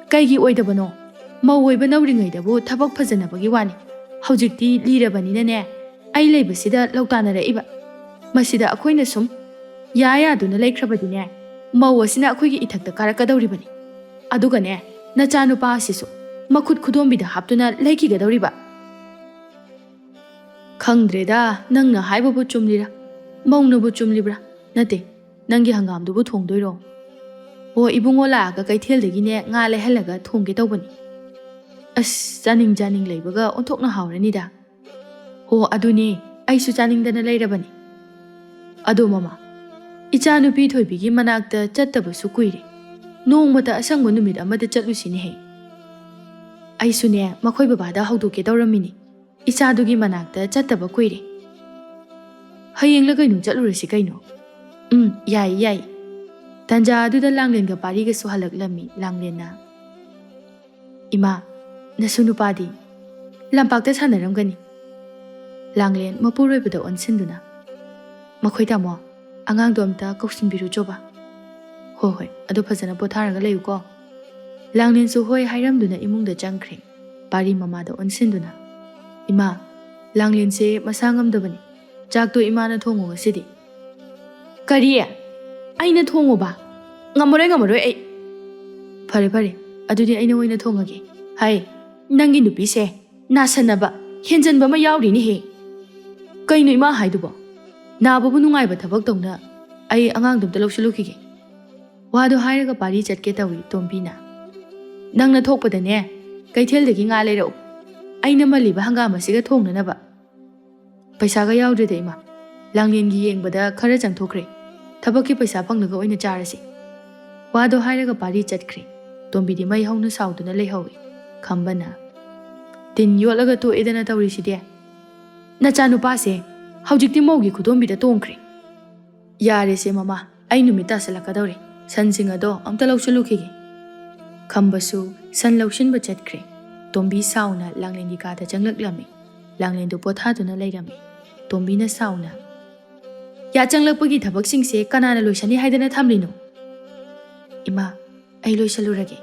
ꯀꯩꯒꯤ ꯑꯣꯏꯗꯕꯅꯣ? ꯃꯧ ꯑꯣꯏꯕ ꯅꯧꯔꯤꯉꯩꯗꯕꯨ ꯊꯕꯛ ꯐꯖꯅꯕꯒꯤ ꯋꯥꯅꯤ꯫ ꯍꯧꯖꯤꯛꯇꯤ ꯂꯤꯔꯕꯅꯤꯅꯅꯦ, ꯑꯩ ꯂꯩꯕꯁꯤꯗ ꯂꯧꯇꯥꯅꯔꯛꯏꯕ꯫ ꯃꯁꯤꯗ ꯑꯩꯈꯣꯏꯅ ꯁꯨꯝ ꯌꯥ ꯌꯥꯗꯨꯅ ꯂꯩꯈ꯭ꯔꯕꯗꯤꯅꯦ, ꯃꯧ ꯑꯁꯤꯅ ꯑꯩꯈꯣꯏꯒꯤ ꯏꯊꯛꯇ ꯀꯥꯔꯛꯀꯗꯧꯔꯤꯕꯅꯤ꯫ ꯑꯗꯨꯒꯅꯦ, ꯅꯆꯥꯅꯨꯄꯥ ꯑꯁꯤꯁꯨ ꯃꯈꯨꯠ ꯈꯨꯗꯣꯝꯕꯤꯗ ꯍꯥꯞꯇꯨꯅ ꯂꯩꯈꯤꯒꯗꯧꯔꯤꯕ꯫ ꯈꯪꯗ꯭ꯔꯦꯗ, ꯅꯪꯅ ꯍꯥꯏꯕꯕꯨ ꯆꯨꯝꯂꯤꯔꯥ? ꯃꯧꯅꯕꯨ ꯆꯨꯝꯂꯤꯕ꯭ꯔꯥ? ꯅꯠꯇꯦ, ꯅꯪꯒꯤ ꯍꯪꯒꯥꯝꯗꯨꯕꯨ ꯊꯣꯡꯗꯣꯏꯔꯣ? ꯑꯣ, ꯏꯕꯨꯡꯉꯣ ꯂꯥꯛꯑꯒ ꯀꯩꯊꯦꯜꯗꯒꯤꯅꯦ ꯉꯥ ꯂꯩꯍꯜꯂꯒ ꯊꯣꯡꯒꯦ ꯇꯧꯕꯅꯤ꯫ ꯑꯁ, ꯆꯥꯅꯤꯡ ꯆꯥꯅꯤꯡ ꯂꯩꯕꯒ ꯑꯣꯟꯊꯣꯛꯅ ꯍꯥꯎꯔꯅꯤꯗ꯫ ꯍꯣ, ꯑꯗꯨꯅꯦ, ꯑꯩꯁꯨ ꯆꯥꯅꯤꯡꯗꯅ ꯂꯩꯔꯕꯅꯤ꯫ ꯑꯗꯣ ꯃꯃꯥ, ꯏꯆꯥꯅꯨꯄꯤ ꯊꯣꯏꯕꯤꯒꯤ ꯃꯅꯥꯛꯇ ꯆꯠꯇꯕꯁꯨ ꯀꯨꯏꯔꯦ꯫ ꯅꯣꯡꯃꯇ ꯑꯁꯪꯕ ꯅꯨꯃꯤꯠ ꯑꯃꯗ ꯆꯠꯂꯨꯁꯤꯅꯦꯍꯦ꯫ ꯑꯩꯁꯨꯅꯦ, ꯃꯈꯣꯏ ꯕꯕꯥꯗ ꯍꯧꯗꯣꯛꯀꯦ ꯇꯧꯔꯝꯃꯤꯅꯤ꯫ ꯏꯆꯥꯗꯨꯒꯤ ꯃꯅꯥꯛꯇ ꯆꯠꯇꯕ ꯀꯨꯏꯔꯦ꯫ ꯍꯌꯦꯡꯂ ꯀꯩꯅꯣ ꯆꯠꯂꯨꯔꯁꯤ ꯀꯩꯅꯣ꯫ ꯎꯝ, ꯌꯥꯏ, ꯌꯥꯏ꯫ ꯇꯥꯟꯖꯥ ꯑꯗꯨꯗ ꯂꯥꯡꯂꯦꯟꯒ ꯄꯥꯔꯤꯒꯁꯨ ꯍꯜꯂꯛꯂꯝꯃꯤ꯫ ꯂꯥꯡꯂꯦꯟꯅ, "ꯏꯃꯥ, ꯅꯁꯨ ꯅꯨꯄꯥꯗꯤ?" "ꯂꯝꯄꯥꯛꯇ ꯁꯥꯟꯅꯔꯝꯒꯅꯤ꯫" ꯂꯥꯡꯂꯦꯟ ꯃꯄꯨꯔꯣꯏꯕꯗ ꯑꯣꯟꯁꯤꯟꯗꯨꯅ, "ꯃꯈꯣꯏ ꯇꯥꯃꯣ, ꯑꯉꯥꯡꯗꯣ ꯑꯝꯇ ꯀꯧꯁꯤꯟꯕꯤꯔꯨꯆꯣꯕ꯫" "ꯍꯣꯏ ꯍꯣꯏ, ꯑꯗꯨ ꯐꯖꯅ ꯄꯣꯊꯥꯔꯒ ꯂꯩꯌꯨꯀꯣ꯫" ꯂꯥꯡꯂꯦꯟꯁꯨ ꯍꯣꯏ ꯍꯥꯏꯔꯝꯗꯨꯅ ꯏꯃꯨꯡꯗ ꯆꯪꯈ꯭ꯔꯦ꯫ ꯄꯥꯔꯤ ꯃꯃꯥꯗ ꯑꯣꯟꯁꯤꯟꯗꯨꯅ, "ꯏꯃꯥ, ꯂꯥꯡꯂꯦꯟꯁꯦ ꯃꯁꯥ ꯉꯝꯗꯕꯅꯤ꯫ ꯆꯥꯛꯇꯣ ꯏꯃꯥꯅ ꯊꯣꯡꯉꯣ ꯉꯁꯤꯗꯤ꯫" "ꯀꯔꯤ? ꯑꯩꯅ ꯊꯣꯡꯉꯣꯕ? ꯉꯝꯃꯔꯣꯏ, ꯉꯝꯃꯔꯣꯏ ꯑꯩ꯫" "ꯐꯔꯦ, ꯐꯔꯦ, ꯑꯗꯨꯗꯤ ꯑꯩꯅ ꯑꯣꯏꯅ ꯊꯣꯡꯉꯒꯦ꯫" "ꯍꯥꯏ, ꯅꯪꯒꯤ ꯅꯨꯄꯤꯁꯦ ꯅꯥꯁꯟꯅꯕ, ꯍꯦꯟꯖꯟꯕ ꯑꯃ ꯌꯥꯎꯔꯤꯅꯦꯍꯦ꯫" "ꯀꯩꯅꯣ ꯏꯃꯥ ꯍꯥꯏꯗꯨꯕꯣ? ꯅꯥꯕꯕꯨ ꯅꯨꯡꯉꯥꯏꯕ ꯊꯕꯛ ꯇꯧꯅ꯫ ꯑꯩ ꯑꯉꯥꯡꯗꯣ ꯑꯝꯇ ꯂꯧꯁꯤꯜꯂꯨꯈꯤꯒꯦ꯫" ꯋꯥꯗꯣ ꯍꯥꯏꯔꯒ ꯄꯥꯔꯤ ꯆꯠꯀꯦ ꯇꯧꯏ ꯇꯣꯝꯕꯤꯅ꯫ "ꯅꯪꯅ ꯊꯣꯛꯄꯗꯅꯦ, ꯀꯩꯊꯦꯜꯗꯒꯤ ꯉꯥ ꯂꯩꯔꯛꯎ꯫ ꯑꯩꯅ ꯃꯜꯂꯤꯕ ꯍꯪꯒꯥꯝ ꯑꯁꯤꯒ ꯊꯣꯡꯅꯅꯕ꯫" "ꯄꯩꯁꯥꯒ ꯌꯥꯎꯗ꯭ꯔꯦꯗ ꯏꯃꯥ꯫ ꯂꯥꯡꯂꯦꯟꯒꯤ ꯌꯦꯡꯕꯗ ꯈꯔ ꯆꯪꯊꯣꯛꯈ꯭ꯔꯦ꯫ ꯊꯕꯛꯀꯤ ꯄꯩꯁꯥ ꯐꯪꯂꯒ ꯑꯣꯏꯅ ꯆꯥꯔꯁꯤ꯫" ꯋꯥꯗꯣ ꯍꯥꯏꯔꯒ ꯄꯥꯔꯤ ꯆꯠꯈ꯭ꯔꯦ꯫ ꯇꯣꯝꯕꯤꯗꯤ ꯃꯩ ꯍꯧꯅ ꯁꯥꯎꯗꯨꯅ ꯂꯩꯍꯧꯏ꯫ ꯈꯝꯕꯅ, "ꯇꯤꯟ ꯌꯣꯠꯂꯒ ꯇꯣꯛꯑꯦꯗꯅ ꯇꯧꯔꯤꯁꯤꯗꯤ꯫ ꯅꯆꯥꯅꯨꯄꯥꯁꯦ ꯍꯧꯖꯤꯛꯇꯤ ꯃꯧꯒꯤ ꯈꯨꯗꯣꯝꯕꯤꯗ ꯇꯣꯡꯈ꯭ꯔꯦ꯫" "ꯌꯥꯔꯦꯁꯦ ꯃꯃꯥ, ꯑꯩ ꯅꯨꯃꯤꯠ ꯇꯥꯁꯜꯂꯛꯀꯗꯧꯔꯦ꯫ ꯁꯟꯁꯤꯡ ꯑꯗꯣ ꯑꯝꯇ ꯂꯧꯁꯤꯜꯂꯨꯈꯤꯒꯦ꯫" ꯈꯝꯕꯁꯨ ꯁꯟ ꯂꯧꯁꯤꯟꯕ ꯆꯠꯈ꯭ꯔꯦ꯫ ꯇꯣꯝꯕꯤ ꯁꯥꯎꯅ ꯂꯥꯡꯂꯦꯟꯒꯤ ꯀꯥꯗ ꯆꯪꯂꯛꯂꯝꯃꯤ꯫ ꯂꯥꯡꯂꯦꯟꯗꯨ ꯄꯣꯊꯥꯗꯨꯅ ꯂꯩꯔꯝꯃꯤ꯫ ꯇꯣꯝꯕꯤꯅ ꯁꯥꯎꯅ, ꯌꯥꯆꯪꯂꯛꯄꯒꯤ ꯊꯕꯛꯁꯤꯡꯁꯦ ꯀꯅꯥꯅ ꯂꯣꯏꯁꯟꯅꯤ ꯍꯥꯏꯗꯅ ꯊꯝꯂꯤꯅꯣ? ꯏꯃꯥ, ꯑꯩ ꯂꯣꯏꯁꯜꯂꯨꯔꯒꯦ꯫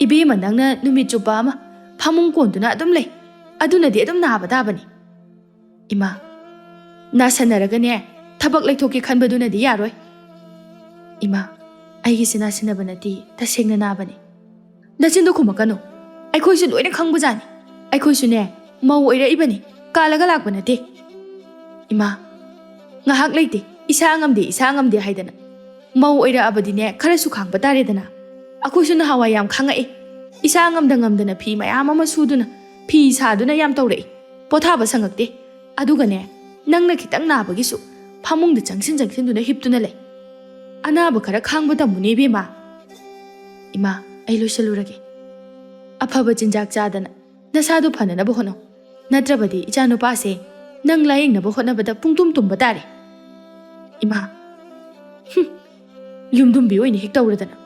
ꯏꯕꯦꯝꯃ, ꯅꯪꯅ ꯅꯨꯃꯤꯠ ꯆꯨꯞꯄ ꯑꯃ ꯐꯃꯨꯡ ꯀꯣꯟꯗꯨꯅ ꯑꯗꯨꯝ ꯂꯩ꯫ ꯑꯗꯨꯅꯗꯤ ꯑꯗꯨꯝ ꯅꯥꯕ ꯇꯥꯕꯅꯤ꯫ ꯏꯃꯥ, ꯅꯥꯁꯟꯅꯔꯒꯅꯦ, ꯊꯕꯛ ꯂꯩꯊꯣꯛꯀꯦ ꯈꯟꯕꯗꯨꯅꯗꯤ ꯌꯥꯔꯣꯏ꯫ ꯏꯃꯥ, ꯑꯩꯒꯤꯁꯦ ꯅꯥꯁꯟꯅꯕ ꯅꯠꯇꯦ, ꯇꯁꯦꯡꯅ ꯅꯥꯕꯅꯤ꯫ ꯅꯆꯤꯟꯗꯣ ꯈꯨꯝꯃꯛꯀꯅꯨ꯫ ꯑꯩꯈꯣꯏꯁꯨ ꯂꯣꯏꯅ ꯈꯪꯕꯖꯥꯠꯅꯤ꯫ ꯑꯩꯈꯣꯏꯁꯨꯅꯦ, ꯃꯧ ꯑꯣꯏꯔꯛꯏꯕꯅꯤ, ꯀꯥꯜꯂꯒ ꯂꯥꯛꯄ ꯅꯠꯇꯦ꯫ ꯏꯃꯥ, ꯉꯥꯏꯍꯥꯛ ꯂꯩꯇꯦ, ꯏꯁꯥ ꯉꯝꯗꯦ, ꯏꯁꯥ ꯉꯝꯗꯦ ꯍꯥꯏꯗꯅ꯫ ꯃꯧ ꯑꯣꯏꯔꯛꯑꯕꯗꯤꯅꯦ, ꯈꯔꯁꯨ ꯈꯥꯡꯕ ꯇꯥꯔꯦꯗꯅ꯫ ꯑꯩꯈꯣꯏꯁꯨ ꯅꯍꯥꯟꯋꯥꯏ ꯌꯥꯝ ꯈꯥꯡꯉꯛꯏ꯫ ꯏꯁꯥ ꯉꯝꯗ ꯉꯝꯗꯅ ꯐꯤ ꯃꯌꯥꯝ ꯑꯃ ꯁꯨꯗꯨꯅ, ꯐꯤ ꯁꯥꯗꯨꯅ ꯌꯥꯝ ꯇꯧꯔꯛꯏ꯫ ꯄꯣꯊꯥꯕ ꯁꯪꯉꯛꯇꯦ꯫ ꯑꯗꯨꯒꯅꯦ, ꯅꯪꯅ ꯈꯤꯇꯪ ꯅꯥꯕꯒꯤꯁꯨ ꯐꯃꯨꯡꯗ ꯆꯪꯁꯤꯟ ꯆꯪꯁꯤꯟꯗꯨꯅ ꯍꯤꯞꯇꯨꯅ ꯂꯩ꯫ ꯑꯅꯥꯕ ꯈꯔ ꯈꯥꯡꯕ ꯇꯝꯃꯨꯅꯦ, ꯏꯕꯦꯝꯃ꯫ ꯏꯃꯥ, ꯑꯩ ꯂꯣꯏꯁꯜꯂꯨꯔꯒꯦ꯫ ꯑꯐꯕ ꯆꯤꯟꯖꯥꯛ ꯆꯥꯗꯅ ꯅꯁꯥꯗꯣ ꯐꯅꯅꯕ ꯍꯣꯠꯅꯧ꯫ ꯅꯠꯇ꯭ꯔꯕꯗꯤ ꯏꯆꯥꯅꯨꯄꯥꯁꯦ ꯅꯪ ꯂꯥꯌꯦꯡꯅꯕ ꯍꯣꯠꯅꯕꯗ ꯄꯨꯡꯇꯨꯝ ꯇꯨꯝꯕ ꯇꯥꯔꯦ꯫ ꯏꯃꯥ, ꯍꯨꯝ, ꯌꯨꯝꯗꯨꯝꯕꯤ ꯑꯣꯏꯅ ꯍꯦꯛ ꯇꯧꯔꯗꯅ꯫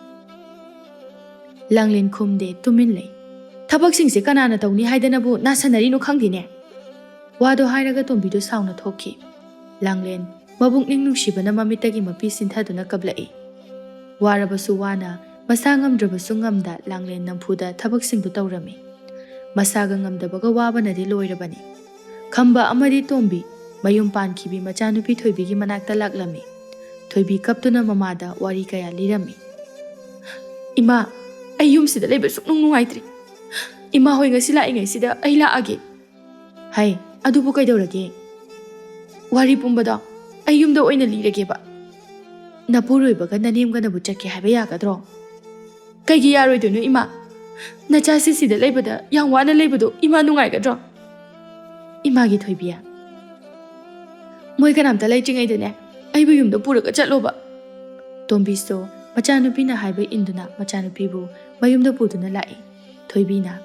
ꯂꯥꯡꯂꯦꯟ ꯈꯨꯝꯗꯦ, ꯇꯨꯃꯤꯟ ꯂꯩ꯫ ꯊꯕꯛꯁꯤꯡꯁꯦ ꯀꯅꯥꯅ ꯇꯧꯅꯤ ꯍꯥꯏꯗꯅꯕꯨ ꯅꯥꯁꯟꯅꯔꯤꯅꯣ ꯈꯪꯗꯦꯅꯦ꯫ ꯋꯥꯗꯣ ꯍꯥꯏꯔꯒ ꯇꯣꯝꯕꯤꯗꯣ ꯁꯥꯎꯅ ꯊꯣꯛꯈꯤ꯫ ꯂꯥꯡꯂꯦꯟ ꯃꯕꯨꯛꯅꯤꯡ ꯅꯨꯡꯁꯤꯕꯅ ꯃꯃꯤꯠꯇꯒꯤ ꯃꯄꯤ ꯁꯤꯟꯊꯗꯨꯅ ꯀꯞꯂꯛꯏ꯫ ꯋꯥꯔꯕꯁꯨ ꯋꯥꯅ, ꯃꯁꯥ ꯉꯝꯗ꯭ꯔꯕꯁꯨ ꯉꯝꯗ ꯂꯥꯡꯂꯦꯟ ꯅꯝꯐꯨꯗ ꯊꯕꯛꯁꯤꯡꯗꯨ ꯇꯧꯔꯝꯃꯤ꯫ ꯃꯁꯥꯒ ꯉꯝꯗꯕꯒ ꯋꯥꯕꯅꯗꯤ ꯂꯣꯏꯔꯕꯅꯤ꯫ ꯈꯝꯕ ꯑꯃꯗꯤ ꯇꯣꯝꯕꯤ ꯃꯌꯨꯝ ꯄꯥꯟꯈꯤꯕꯤ ꯃꯆꯥꯅꯨꯄꯤ ꯊꯣꯏꯕꯤꯒꯤ ꯃꯅꯥꯛꯇ ꯂꯥꯛꯂꯝꯃꯤ꯫ ꯊꯣꯏꯕꯤ ꯀꯞꯇꯨꯅ ꯃꯃꯥꯗ ꯋꯥꯔꯤ ꯀꯌꯥ ꯂꯤꯔꯝꯃꯤ꯫ "ꯏꯃꯥ, ꯑꯩ ꯌꯨꯝꯁꯤꯗ ꯂꯩꯕ ꯁꯨꯛꯅꯨꯡ ꯅꯨꯡꯉꯥꯏꯇ꯭ꯔꯤ꯫ ꯏꯃꯥ ꯍꯣꯏ ꯉꯁꯤ ꯂꯥꯛꯏꯉꯩꯁꯤꯗ ꯑꯩ ꯂꯥꯛꯑꯒꯦ꯫" "ꯍꯩ, ꯑꯗꯨꯕꯨ ꯀꯩꯗꯧꯔꯒꯦ? ꯋꯥꯔꯤ ꯄꯨꯝꯕꯗꯣ ꯑꯩ ꯌꯨꯝꯗ ꯑꯣꯏꯅ ꯂꯤꯔꯒꯦꯕ꯫ ꯅꯄꯨꯔꯣꯏꯕꯒ ꯅꯅꯦꯝꯒꯅꯕꯨ ꯆꯠꯀꯦ ꯍꯥꯏꯕ ꯌꯥꯒꯗ꯭ꯔꯣ?" "ꯀꯩꯒꯤ ꯌꯥꯔꯣꯏꯗꯣꯏꯅꯣ, ꯏꯃꯥ? ꯅꯆꯥꯁꯤ ꯁꯤꯗ ꯂꯩꯕꯗ ꯌꯥꯝ ꯋꯥꯅ ꯂꯩꯕꯗꯣ ꯏꯃꯥ ꯅꯨꯡꯉꯥꯏꯒꯗ꯭ꯔꯣ?" "ꯏꯃꯥꯒꯤ ꯊꯣꯏꯕꯤ, ꯃꯣꯏ ꯀꯅꯥꯝꯇ ꯂꯩꯇ꯭ꯔꯤꯉꯩꯗꯅꯦ, ꯑꯩꯕꯨ ꯌꯨꯝꯗ ꯄꯨꯔꯒ ꯆꯠꯂꯣꯕ꯫" ꯇꯣꯝꯕꯤꯁꯨ ꯃꯆꯥꯅꯨꯄꯤꯅ ꯍꯥꯏꯕ ꯏꯟꯗꯨꯅ ꯃꯆꯥꯅꯨꯄꯤꯕꯨ ꯃꯌꯨꯝꯗ ꯄꯨꯗꯨꯅ ꯂꯥꯛꯏ꯫ ꯊꯣꯏꯕꯤꯅ,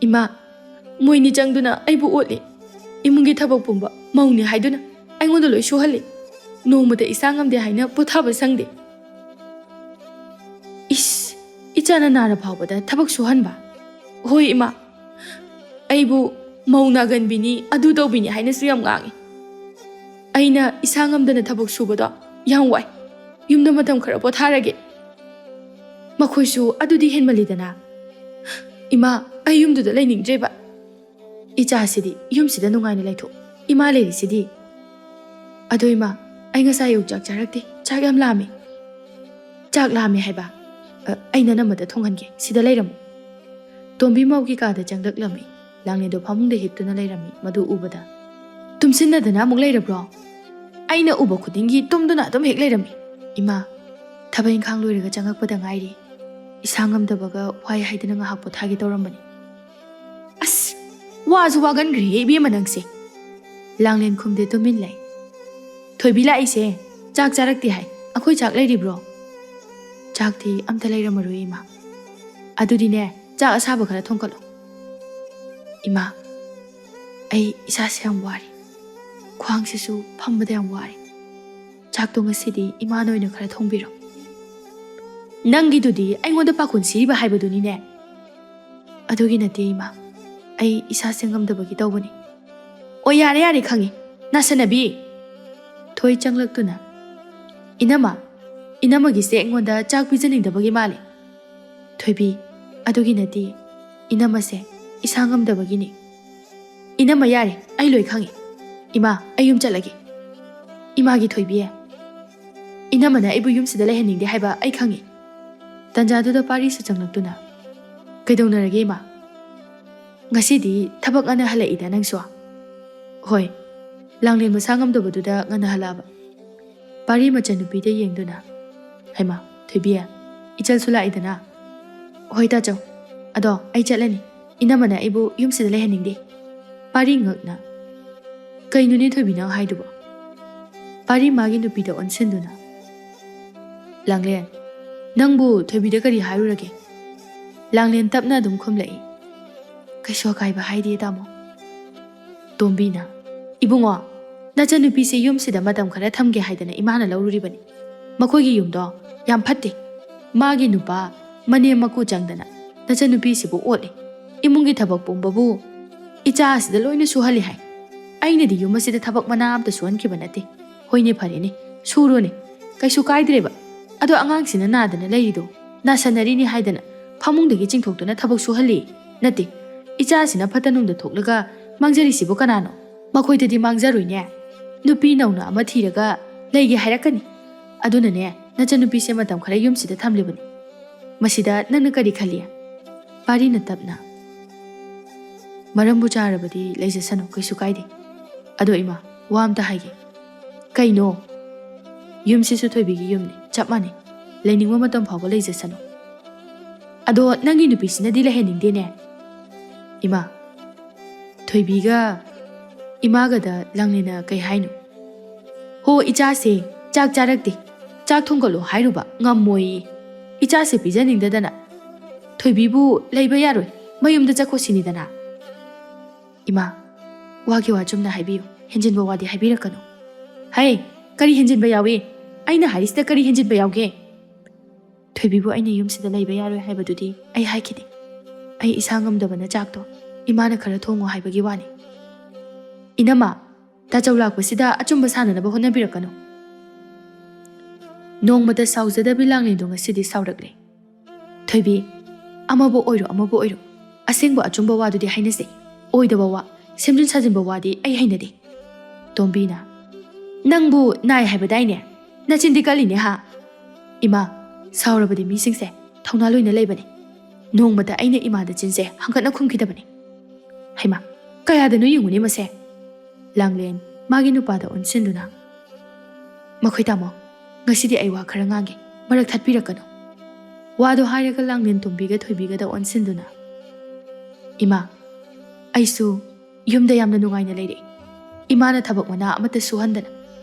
"ꯏꯃꯥ, ꯃꯣꯏꯅꯤ ꯆꯪꯗꯨꯅ ꯑꯩꯕꯨ ꯑꯣꯠꯂꯤ꯫ ꯏꯃꯨꯡꯒꯤ ꯊꯕꯛ ꯄꯨꯝꯕ ꯃꯧꯅꯤ ꯍꯥꯏꯗꯨꯅ ꯑꯩꯉꯣꯟꯗ ꯂꯣꯏ ꯁꯨꯍꯜꯂꯤ꯫ ꯅꯣꯡꯃꯇ ꯏꯁꯥ ꯉꯝꯗꯦ ꯍꯥꯏꯅ ꯄꯣꯊꯥꯕ ꯁꯪꯗꯦ꯫" "ꯏꯁ, ꯏꯆꯥꯅ ꯅꯥꯔ ꯐꯥꯎꯕꯗ ꯊꯕꯛ ꯁꯨꯍꯟꯕ?" "ꯍꯣꯏ, ꯏꯃꯥ꯫ ꯑꯩꯕꯨ ꯃꯧ ꯅꯥꯒꯟꯕꯤꯅꯤ, ꯑꯗꯨ ꯇꯧꯕꯤꯅꯤ ꯍꯥꯏꯅꯁꯨ ꯌꯥꯝ ꯉꯥꯡꯉꯤ꯫" ꯑꯩꯅ ꯏꯁꯥ ꯉꯝꯗꯅ ꯊꯕꯛ ꯁꯨꯕꯗꯣ ꯌꯥꯝ ꯋꯥꯏ꯫ ꯌꯨꯝꯗ ꯃꯇꯝ ꯈꯔ ꯄꯣꯊꯥꯔꯒꯦ꯫ ꯃꯈꯣꯏꯁꯨ ꯑꯗꯨꯗꯤ ꯍꯦꯟꯃꯜꯂꯤꯗꯅ꯫ ꯏꯃꯥ, ꯑꯩ ꯌꯨꯝꯗꯨꯗ ꯂꯩꯅꯤꯡꯗ꯭ꯔꯦꯕ꯫ ꯏꯆꯥꯁꯤꯗꯤ ꯌꯨꯝꯁꯤꯗ ꯅꯨꯡꯉꯥꯏꯅ ꯂꯩꯊꯣꯛ꯫ ꯏꯃꯥ ꯂꯩꯔꯤꯁꯤꯗꯤ꯫ ꯑꯗꯣ ꯏꯃꯥ, ꯑꯩ ꯉꯁꯥꯏ ꯑꯌꯨꯛ ꯆꯥꯛ ꯆꯥꯔꯛꯇꯦ꯫ ꯆꯥꯛ ꯌꯥꯝ ꯂꯥꯝꯃꯦ꯫ ꯆꯥꯛ ꯂꯥꯝꯃꯦ ꯍꯥꯏꯕ? ꯑ, ꯑꯩ ꯅꯅꯝꯃꯗ ꯊꯣꯡꯍꯟꯒꯦ꯫ ꯁꯤꯗ ꯂꯩꯔꯝꯃꯨ꯫ ꯇꯣꯝꯕꯤ ꯃꯧꯒꯤ ꯀꯥꯗ ꯆꯪꯂꯛꯂꯝꯃꯤ꯫ ꯂꯥꯡꯂꯦꯟꯗꯣ ꯐꯃꯨꯡꯗ ꯍꯤꯞꯇꯨꯅ ꯂꯩꯔꯝꯃꯤ꯫ ꯃꯗꯨ ꯎꯕꯗ, "ꯇꯨꯝꯁꯤꯟꯅꯗꯅ ꯑꯃꯨꯛ ꯂꯩꯔꯕ꯭ꯔꯣ? ꯑꯩꯅ ꯎꯕ ꯈꯨꯗꯤꯡꯒꯤ ꯇꯨꯝꯗꯨꯅ ꯑꯗꯨꯝ ꯍꯦꯛ ꯂꯩꯔꯝꯃꯤ꯫ ꯏꯃꯥ, ꯊꯕꯛ ꯏꯪꯈꯥꯡ ꯂꯣꯏꯔꯒ ꯆꯪꯉꯛꯄꯗ ꯉꯥꯏꯔꯤ꯫ ꯏꯁꯥ ꯉꯝꯗꯕꯒ ꯋꯥꯏ ꯍꯥꯏꯗꯨꯅ ꯉꯥꯏꯍꯥꯛ ꯄꯣꯊꯥꯒꯦ ꯇꯧꯔꯝꯕꯅꯤ꯫" "ꯑꯁ, ꯋꯥꯁꯨ ꯋꯥꯒꯟꯈ꯭ꯔꯦꯍꯦ ꯏꯕꯦꯝꯃ ꯅꯪꯁꯦ꯫" ꯂꯥꯡꯂꯦꯟ ꯈꯨꯝꯗꯦ, ꯇꯨꯃꯤꯟ ꯂꯩ꯫ "ꯊꯣꯏꯕꯤ ꯂꯥꯛꯏꯁꯦ ꯆꯥꯛ ꯆꯥꯔꯛꯇꯦ ꯍꯥꯏ꯫ ꯑꯩꯈꯣꯏ ꯆꯥꯛ ꯂꯩꯔꯤꯕ꯭ꯔꯣ?" "ꯆꯥꯛꯇꯤ ꯑꯝꯇ ꯂꯩꯔꯝꯃꯔꯣꯏ ꯏꯃꯥ꯫ ꯑꯗꯨꯗꯤꯅꯦ, ꯆꯥꯛ ꯑꯁꯥꯕ ꯈꯔ ꯊꯣꯡꯀꯠꯂꯣ꯫" "ꯏꯃꯥ, ꯑꯩ ꯏꯁꯥꯁꯦ ꯌꯥꯝ ꯋꯥꯔꯤ꯫ ꯈ꯭ꯋꯥꯡꯁꯤꯁꯨ ꯐꯝꯕꯗ ꯌꯥꯝ ꯋꯥꯔꯤ꯫ ꯆꯥꯛꯇꯣ ꯉꯁꯤꯗꯤ ꯏꯃꯥꯅ ꯑꯣꯏꯅ ꯈꯔ ꯊꯣꯡꯕꯤꯔꯣ꯫" "ꯅꯪꯒꯤꯗꯨꯗꯤ ꯑꯩꯉꯣꯟꯗ ꯄꯥꯈꯣꯟ ꯁꯤꯔꯤꯕ ꯍꯥꯏꯕꯗꯨꯅꯤꯅꯦ꯫" "ꯑꯗꯨꯒꯤ ꯅꯠꯇꯦ ꯏꯃꯥ, ꯑꯩ ꯏꯁꯥꯁꯦ ꯉꯝꯗꯕꯒꯤ ꯇꯧꯕꯅꯤ꯫" "ꯑꯣ, ꯌꯥꯔꯦ ꯌꯥꯔꯦ, ꯈꯪꯉꯦ, ꯅꯥꯁꯟꯅꯕꯤ꯫" ꯊꯣꯏ ꯆꯪꯂꯛꯇꯨꯅ, "ꯏꯅꯝꯃ, ꯏꯅꯝꯃꯒꯤꯁꯦ ꯑꯩꯉꯣꯟꯗ ꯆꯥꯛ ꯄꯤꯖꯅꯤꯡꯗꯕꯒꯤ ꯃꯥꯜꯂꯦ꯫" "ꯊꯣꯏꯕꯤ, ꯑꯗꯨꯒꯤ ꯅꯠꯇꯦ, ꯏꯅꯝꯃꯁꯦ ꯏꯁꯥ ꯉꯝꯗꯕꯒꯤꯅꯤ꯫" "ꯏꯅꯝꯃ, ꯌꯥꯔꯦ, ꯑꯩ ꯂꯣꯏ ꯈꯪꯉꯦ꯫ ꯏꯃꯥ, ꯑꯩ ꯌꯨꯝ ꯆꯠꯂꯒꯦ꯫" "ꯏꯃꯥꯒꯤ ꯊꯣꯏꯕꯤ, ꯏꯅꯝꯃꯅ ꯑꯩꯕꯨ ꯌꯨꯝꯁꯤꯗ ꯂꯩꯍꯟꯅꯤꯡꯗꯦ ꯍꯥꯏꯕ ꯑꯩ ꯈꯪꯉꯤ꯫" ꯇꯟꯖꯥꯗꯨꯗ ꯄꯥꯔꯤꯁꯨ ꯆꯪꯂꯛꯇꯨꯅ, "ꯀꯩꯗꯧꯅꯔꯒꯦ ꯏꯃꯥ?" "ꯉꯁꯤꯗꯤ ꯊꯕꯛ ꯉꯟꯅ ꯍꯜꯂꯛꯏꯗ ꯅꯪꯁꯨ?" "ꯍꯣꯏ, ꯂꯥꯡꯂꯦꯟ ꯃꯁꯥ ꯉꯝꯗꯕꯗꯨꯗ ꯉꯟꯅ ꯍꯜꯂꯛꯑꯕ꯫" ꯄꯥꯔꯤ ꯃꯆꯟꯅꯨꯄꯤꯗ ꯌꯦꯡꯗꯨꯅ, "ꯍꯩꯃꯥ, ꯊꯣꯏꯕꯤ, ꯏꯆꯜꯁꯨ ꯂꯥꯛꯏꯗꯅ?" "ꯍꯣꯏ ꯇꯥꯆꯧ, ꯑꯗꯣ ꯑꯩ ꯆꯠꯂꯅꯤ꯫ ꯏꯅꯝꯃꯅ ꯑꯩꯕꯨ ꯌꯨꯝꯁꯤꯗ ꯂꯩꯍꯟꯅꯤꯡꯗꯦ꯫" ꯄꯥꯔꯤ ꯉꯛꯅ, "ꯀꯩꯅꯣꯅꯦ ꯊꯣꯏꯕꯤ ꯅꯪ ꯍꯥꯏꯗꯨꯕꯣ?" ꯄꯥꯔꯤ ꯃꯥꯒꯤ ꯅꯨꯄꯤꯗ ꯑꯣꯟꯁꯤꯟꯗꯨꯅ, "ꯂꯥꯡꯂꯦꯟ, ꯅꯪꯕꯨ ꯊꯣꯏꯕꯤꯗ ꯀꯔꯤ ꯍꯥꯏꯔꯨꯔꯒꯦ?" ꯂꯥꯡꯂꯦꯟ ꯇꯞꯅ ꯑꯗꯨꯝ ꯈꯨꯝꯂꯛꯏ, "ꯀꯩꯁꯨ ꯑꯀꯥꯏꯕ ꯍꯥꯏꯗꯦ ꯇꯥꯃꯣ꯫" ꯇꯣꯝꯕꯤꯅ, "ꯏꯕꯨꯡꯉꯣ, ꯅꯆꯟꯅꯨꯄꯤꯁꯦ ꯌꯨꯝꯁꯤꯗ ꯃꯇꯝ ꯈꯔ ꯊꯝꯒꯦ ꯍꯥꯏꯗꯅ ꯏꯃꯥꯅ ꯂꯧꯔꯨꯔꯤꯕꯅꯤ꯫ ꯃꯈꯣꯏꯒꯤ ꯌꯨꯝꯗꯣ ꯌꯥꯝ ꯐꯠꯇꯦ꯫ ꯃꯥꯒꯤ ꯅꯨꯄꯥ ꯃꯅꯦꯝ ꯃꯀꯨ ꯆꯪꯗꯅ ꯅꯆꯟꯅꯨꯄꯤꯁꯤꯕꯨ ꯑꯣꯠꯂꯤ꯫ ꯏꯃꯨꯡꯒꯤ ꯊꯕꯛ ꯄꯨꯝꯕꯕꯨ ꯏꯆꯥ ꯑꯁꯤꯗ ꯂꯣꯏꯅ ꯁꯨꯍꯜꯂꯤ ꯍꯥꯏ꯫ ꯑꯩꯅꯗꯤ ꯌꯨꯝ ꯑꯁꯤꯗ ꯊꯕꯛ ꯃꯅꯥ ꯑꯝꯇ ꯁꯨꯍꯟꯈꯤꯕ ꯅꯠꯇꯦ꯫ ꯍꯣꯏꯅꯦ, ꯐꯔꯦꯅꯦ, ꯁꯨꯔꯣꯅꯦ, ꯀꯩꯁꯨ ꯀꯥꯏꯗ꯭ꯔꯦꯕ꯫ ꯑꯗꯣ ꯑꯉꯥꯡꯁꯤꯅ ꯅꯥꯗꯅ ꯂꯩꯔꯤꯗꯣ, ꯅꯥꯁꯟꯅꯔꯤꯅꯤ ꯍꯥꯏꯗꯅ ꯐꯃꯨꯡꯗꯒꯤ ꯆꯤꯡꯊꯣꯛꯇꯨꯅ ꯊꯕꯛ ꯁꯨꯍꯜꯂꯤ꯫ ꯅꯠꯇꯦ, ꯏꯆꯥꯁꯤꯅ ꯐꯠꯇ ꯅꯨꯡꯗ ꯊꯣꯛꯂꯒ ꯃꯥꯡꯖꯔꯤꯁꯤꯕꯨ ꯀꯅꯥꯅꯣ? ꯃꯈꯣꯏꯗꯗꯤ ꯃꯥꯡꯖꯔꯣꯏꯅꯦ꯫ ꯅꯨꯄꯤ ꯅꯧꯅ ꯑꯃ ꯊꯤꯔꯒ ꯂꯩꯒꯦ ꯍꯥꯏꯔꯛꯀꯅꯤ꯫ ꯑꯗꯨꯅꯅꯦ, ꯅꯆꯟꯅꯨꯄꯤꯁꯦ ꯃꯇꯝ ꯈꯔ ꯌꯨꯝꯁꯤꯗ ꯊꯝꯂꯤꯕꯅꯤ꯫ ꯃꯁꯤꯗ ꯅꯪꯅ ꯀꯔꯤ ꯈꯜꯂꯤ? ꯄꯥꯔꯤꯅ ꯇꯞꯅ, "ꯃꯔꯝꯕꯨ ꯆꯥꯔꯕꯗꯤ ꯂꯩꯖꯁꯅꯨ, ꯀꯩꯁꯨ ꯀꯥꯏꯗꯦ꯫ ꯑꯗꯣ ꯏꯃꯥ, ꯋꯥ ꯑꯝꯇ ꯍꯥꯏꯒꯦ꯫" "ꯀꯩꯅꯣ?" "ꯌꯨꯝꯁꯤꯁꯨ ꯊꯣꯏꯕꯤꯒꯤ ꯌꯨꯝꯅꯤ, ꯆꯞ ꯃꯥꯟꯅꯩ꯫ ꯂꯩꯅꯤꯡꯕ ꯃꯇꯝ ꯐꯥꯎꯕ ꯂꯩꯖꯁꯅꯨ꯫ ꯑꯗꯣ ꯅꯪꯒꯤ ꯅꯨꯄꯤꯁꯤꯅꯗꯤ ꯂꯩꯍꯟꯅꯤꯡꯗꯦꯅꯦ꯫" "ꯏꯃꯥ, ꯊꯣꯏꯕꯤꯒ ꯏꯃꯥꯒꯗ ꯂꯥꯡꯂꯦꯟꯅ ꯀꯩ ꯍꯥꯏꯅꯣ?" "ꯍꯣ, ꯏꯆꯥꯁꯦ ꯆꯥꯛ ꯆꯥꯔꯛꯇꯦ, ꯆꯥꯛ ꯊꯣꯡꯒꯠꯂꯣ ꯍꯥꯏꯔꯨꯕ ꯉꯝꯃꯣꯏꯌꯦ꯫ ꯏꯆꯥꯁꯦ ꯄꯤꯖꯅꯤꯡꯗꯗꯅ꯫ ꯊꯣꯏꯕꯤꯕꯨ ꯂꯩꯕ ꯌꯥꯔꯣꯏ, ꯃꯌꯨꯝꯗ ꯆꯠꯈꯣ ꯁꯤꯅꯤꯗꯅ꯫" "ꯏꯃꯥ, ꯋꯥꯒꯤ ꯋꯥ ꯆꯨꯝꯅ ꯍꯥꯏꯕꯤꯌꯨ, ꯍꯦꯟꯖꯤꯟꯕ ꯋꯥꯗꯤ ꯍꯥꯏꯕꯤꯔꯛꯀꯅꯨ꯫" "ꯍꯩ, ꯀꯔꯤ ꯍꯦꯟꯖꯤꯟꯕ ꯌꯥꯎꯏ? ꯑꯩꯅ ꯍꯥꯏꯔꯤꯁꯤꯗ ꯀꯔꯤ ꯍꯦꯟꯖꯤꯟꯕ ꯌꯥꯎꯒꯦ?" "ꯊꯣꯏꯕꯤꯕꯨ ꯑꯩꯅ ꯌꯨꯝꯁꯤꯗ ꯂꯩꯕ ꯌꯥꯔꯣꯏ ꯍꯥꯏꯕꯗꯨꯗꯤ ꯑꯩ ꯍꯥꯏꯈꯤꯗꯦ꯫ ꯑꯩ ꯏꯁꯥ ꯉꯝꯗꯕꯅ ꯆꯥꯛꯇꯣ ꯏꯃꯥꯅ ꯈꯔ ꯊꯣꯡꯉꯣ ꯍꯥꯏꯕꯒꯤ ꯋꯥꯅꯤ꯫" "ꯏꯅꯝꯃ, ꯇꯥꯆꯧ ꯂꯥꯛꯄꯁꯤꯗ ꯑꯆꯨꯝꯕ ꯁꯥꯟꯅꯅꯕ ꯍꯣꯠꯅꯕꯤꯔꯛꯀꯅꯨ꯫" ꯅꯣꯡꯃꯇ ꯁꯥꯎꯖꯗꯕꯤ ꯂꯥꯡꯂꯦꯟꯗꯣ ꯉꯁꯤꯗꯤ ꯁꯥꯎꯔꯛꯂꯦ꯫ "ꯊꯣꯏꯕꯤ, ꯑꯃꯕꯨ ꯑꯣꯏꯔꯣ ꯑꯃꯕꯨ ꯑꯣꯏꯔꯣ, ꯑꯁꯦꯡꯕ ꯑꯆꯨꯝꯕ ꯋꯥꯗꯨꯗꯤ ꯍꯥꯏꯅꯁꯦ꯫ ꯑꯣꯏꯗꯕ ꯋꯥ, ꯁꯦꯝꯖꯤꯟ ꯁꯥꯖꯤꯟꯕ ꯋꯥꯗꯤ ꯑꯩ ꯍꯩꯅꯗꯦ꯫" ꯇꯣꯝꯕꯤꯅ, "ꯅꯪꯕꯨ ꯅꯥꯏ ꯍꯥꯏꯕꯗꯥꯏꯅꯦ? ꯅꯆꯤꯟꯗꯤ ꯀꯜꯂꯤꯅꯦ ꯍꯥ?" "ꯏꯃꯥ, ꯁꯥꯎꯔꯕꯗꯤ ꯃꯤꯁꯤꯡꯁꯦ ꯊꯧꯅꯥ ꯂꯣꯏꯅ ꯂꯩꯕꯅꯤ꯫ ꯅꯣꯡꯃꯇ ꯑꯩꯅ ꯏꯃꯥꯗ ꯆꯤꯟꯁꯦ ꯍꯪꯒꯠꯅ ꯈꯨꯝꯈꯤꯗꯕꯅꯤ꯫" "ꯍꯩꯃꯥ, ꯀꯌꯥꯗꯅꯣ ꯌꯦꯡꯉꯨꯅꯦ ꯃꯁꯦ꯫" ꯂꯥꯡꯂꯦꯟ ꯃꯥꯒꯤ ꯅꯨꯄꯥꯗ ꯑꯣꯟꯁꯤꯟꯗꯨꯅ, "ꯃꯈꯣꯏ ꯇꯥꯃꯣ, ꯉꯁꯤꯗꯤ ꯑꯩ ꯋꯥ ꯈꯔ ꯉꯥꯡꯒꯦ, ꯃꯔꯛ ꯊꯠꯄꯤꯔꯛꯀꯅꯨ꯫" ꯋꯥꯗꯣ ꯍꯥꯏꯔꯒ ꯂꯥꯡꯂꯦꯟ ꯇꯣꯝꯕꯤꯒ ꯊꯣꯏꯕꯤꯒꯗ ꯑꯣꯟꯁꯤꯟꯗꯨꯅ, "ꯏꯃꯥ, ꯑꯩꯁꯨ ꯌꯨꯝꯗ ꯌꯥꯝꯅ ꯅꯨꯡꯉꯥꯏꯅ ꯂꯩꯔꯛꯏ꯫ ꯏꯃꯥꯅ ꯊꯕꯛ ꯃꯅꯥ ꯑꯃꯠꯇ ꯁꯨꯍꯟꯗꯅ꯫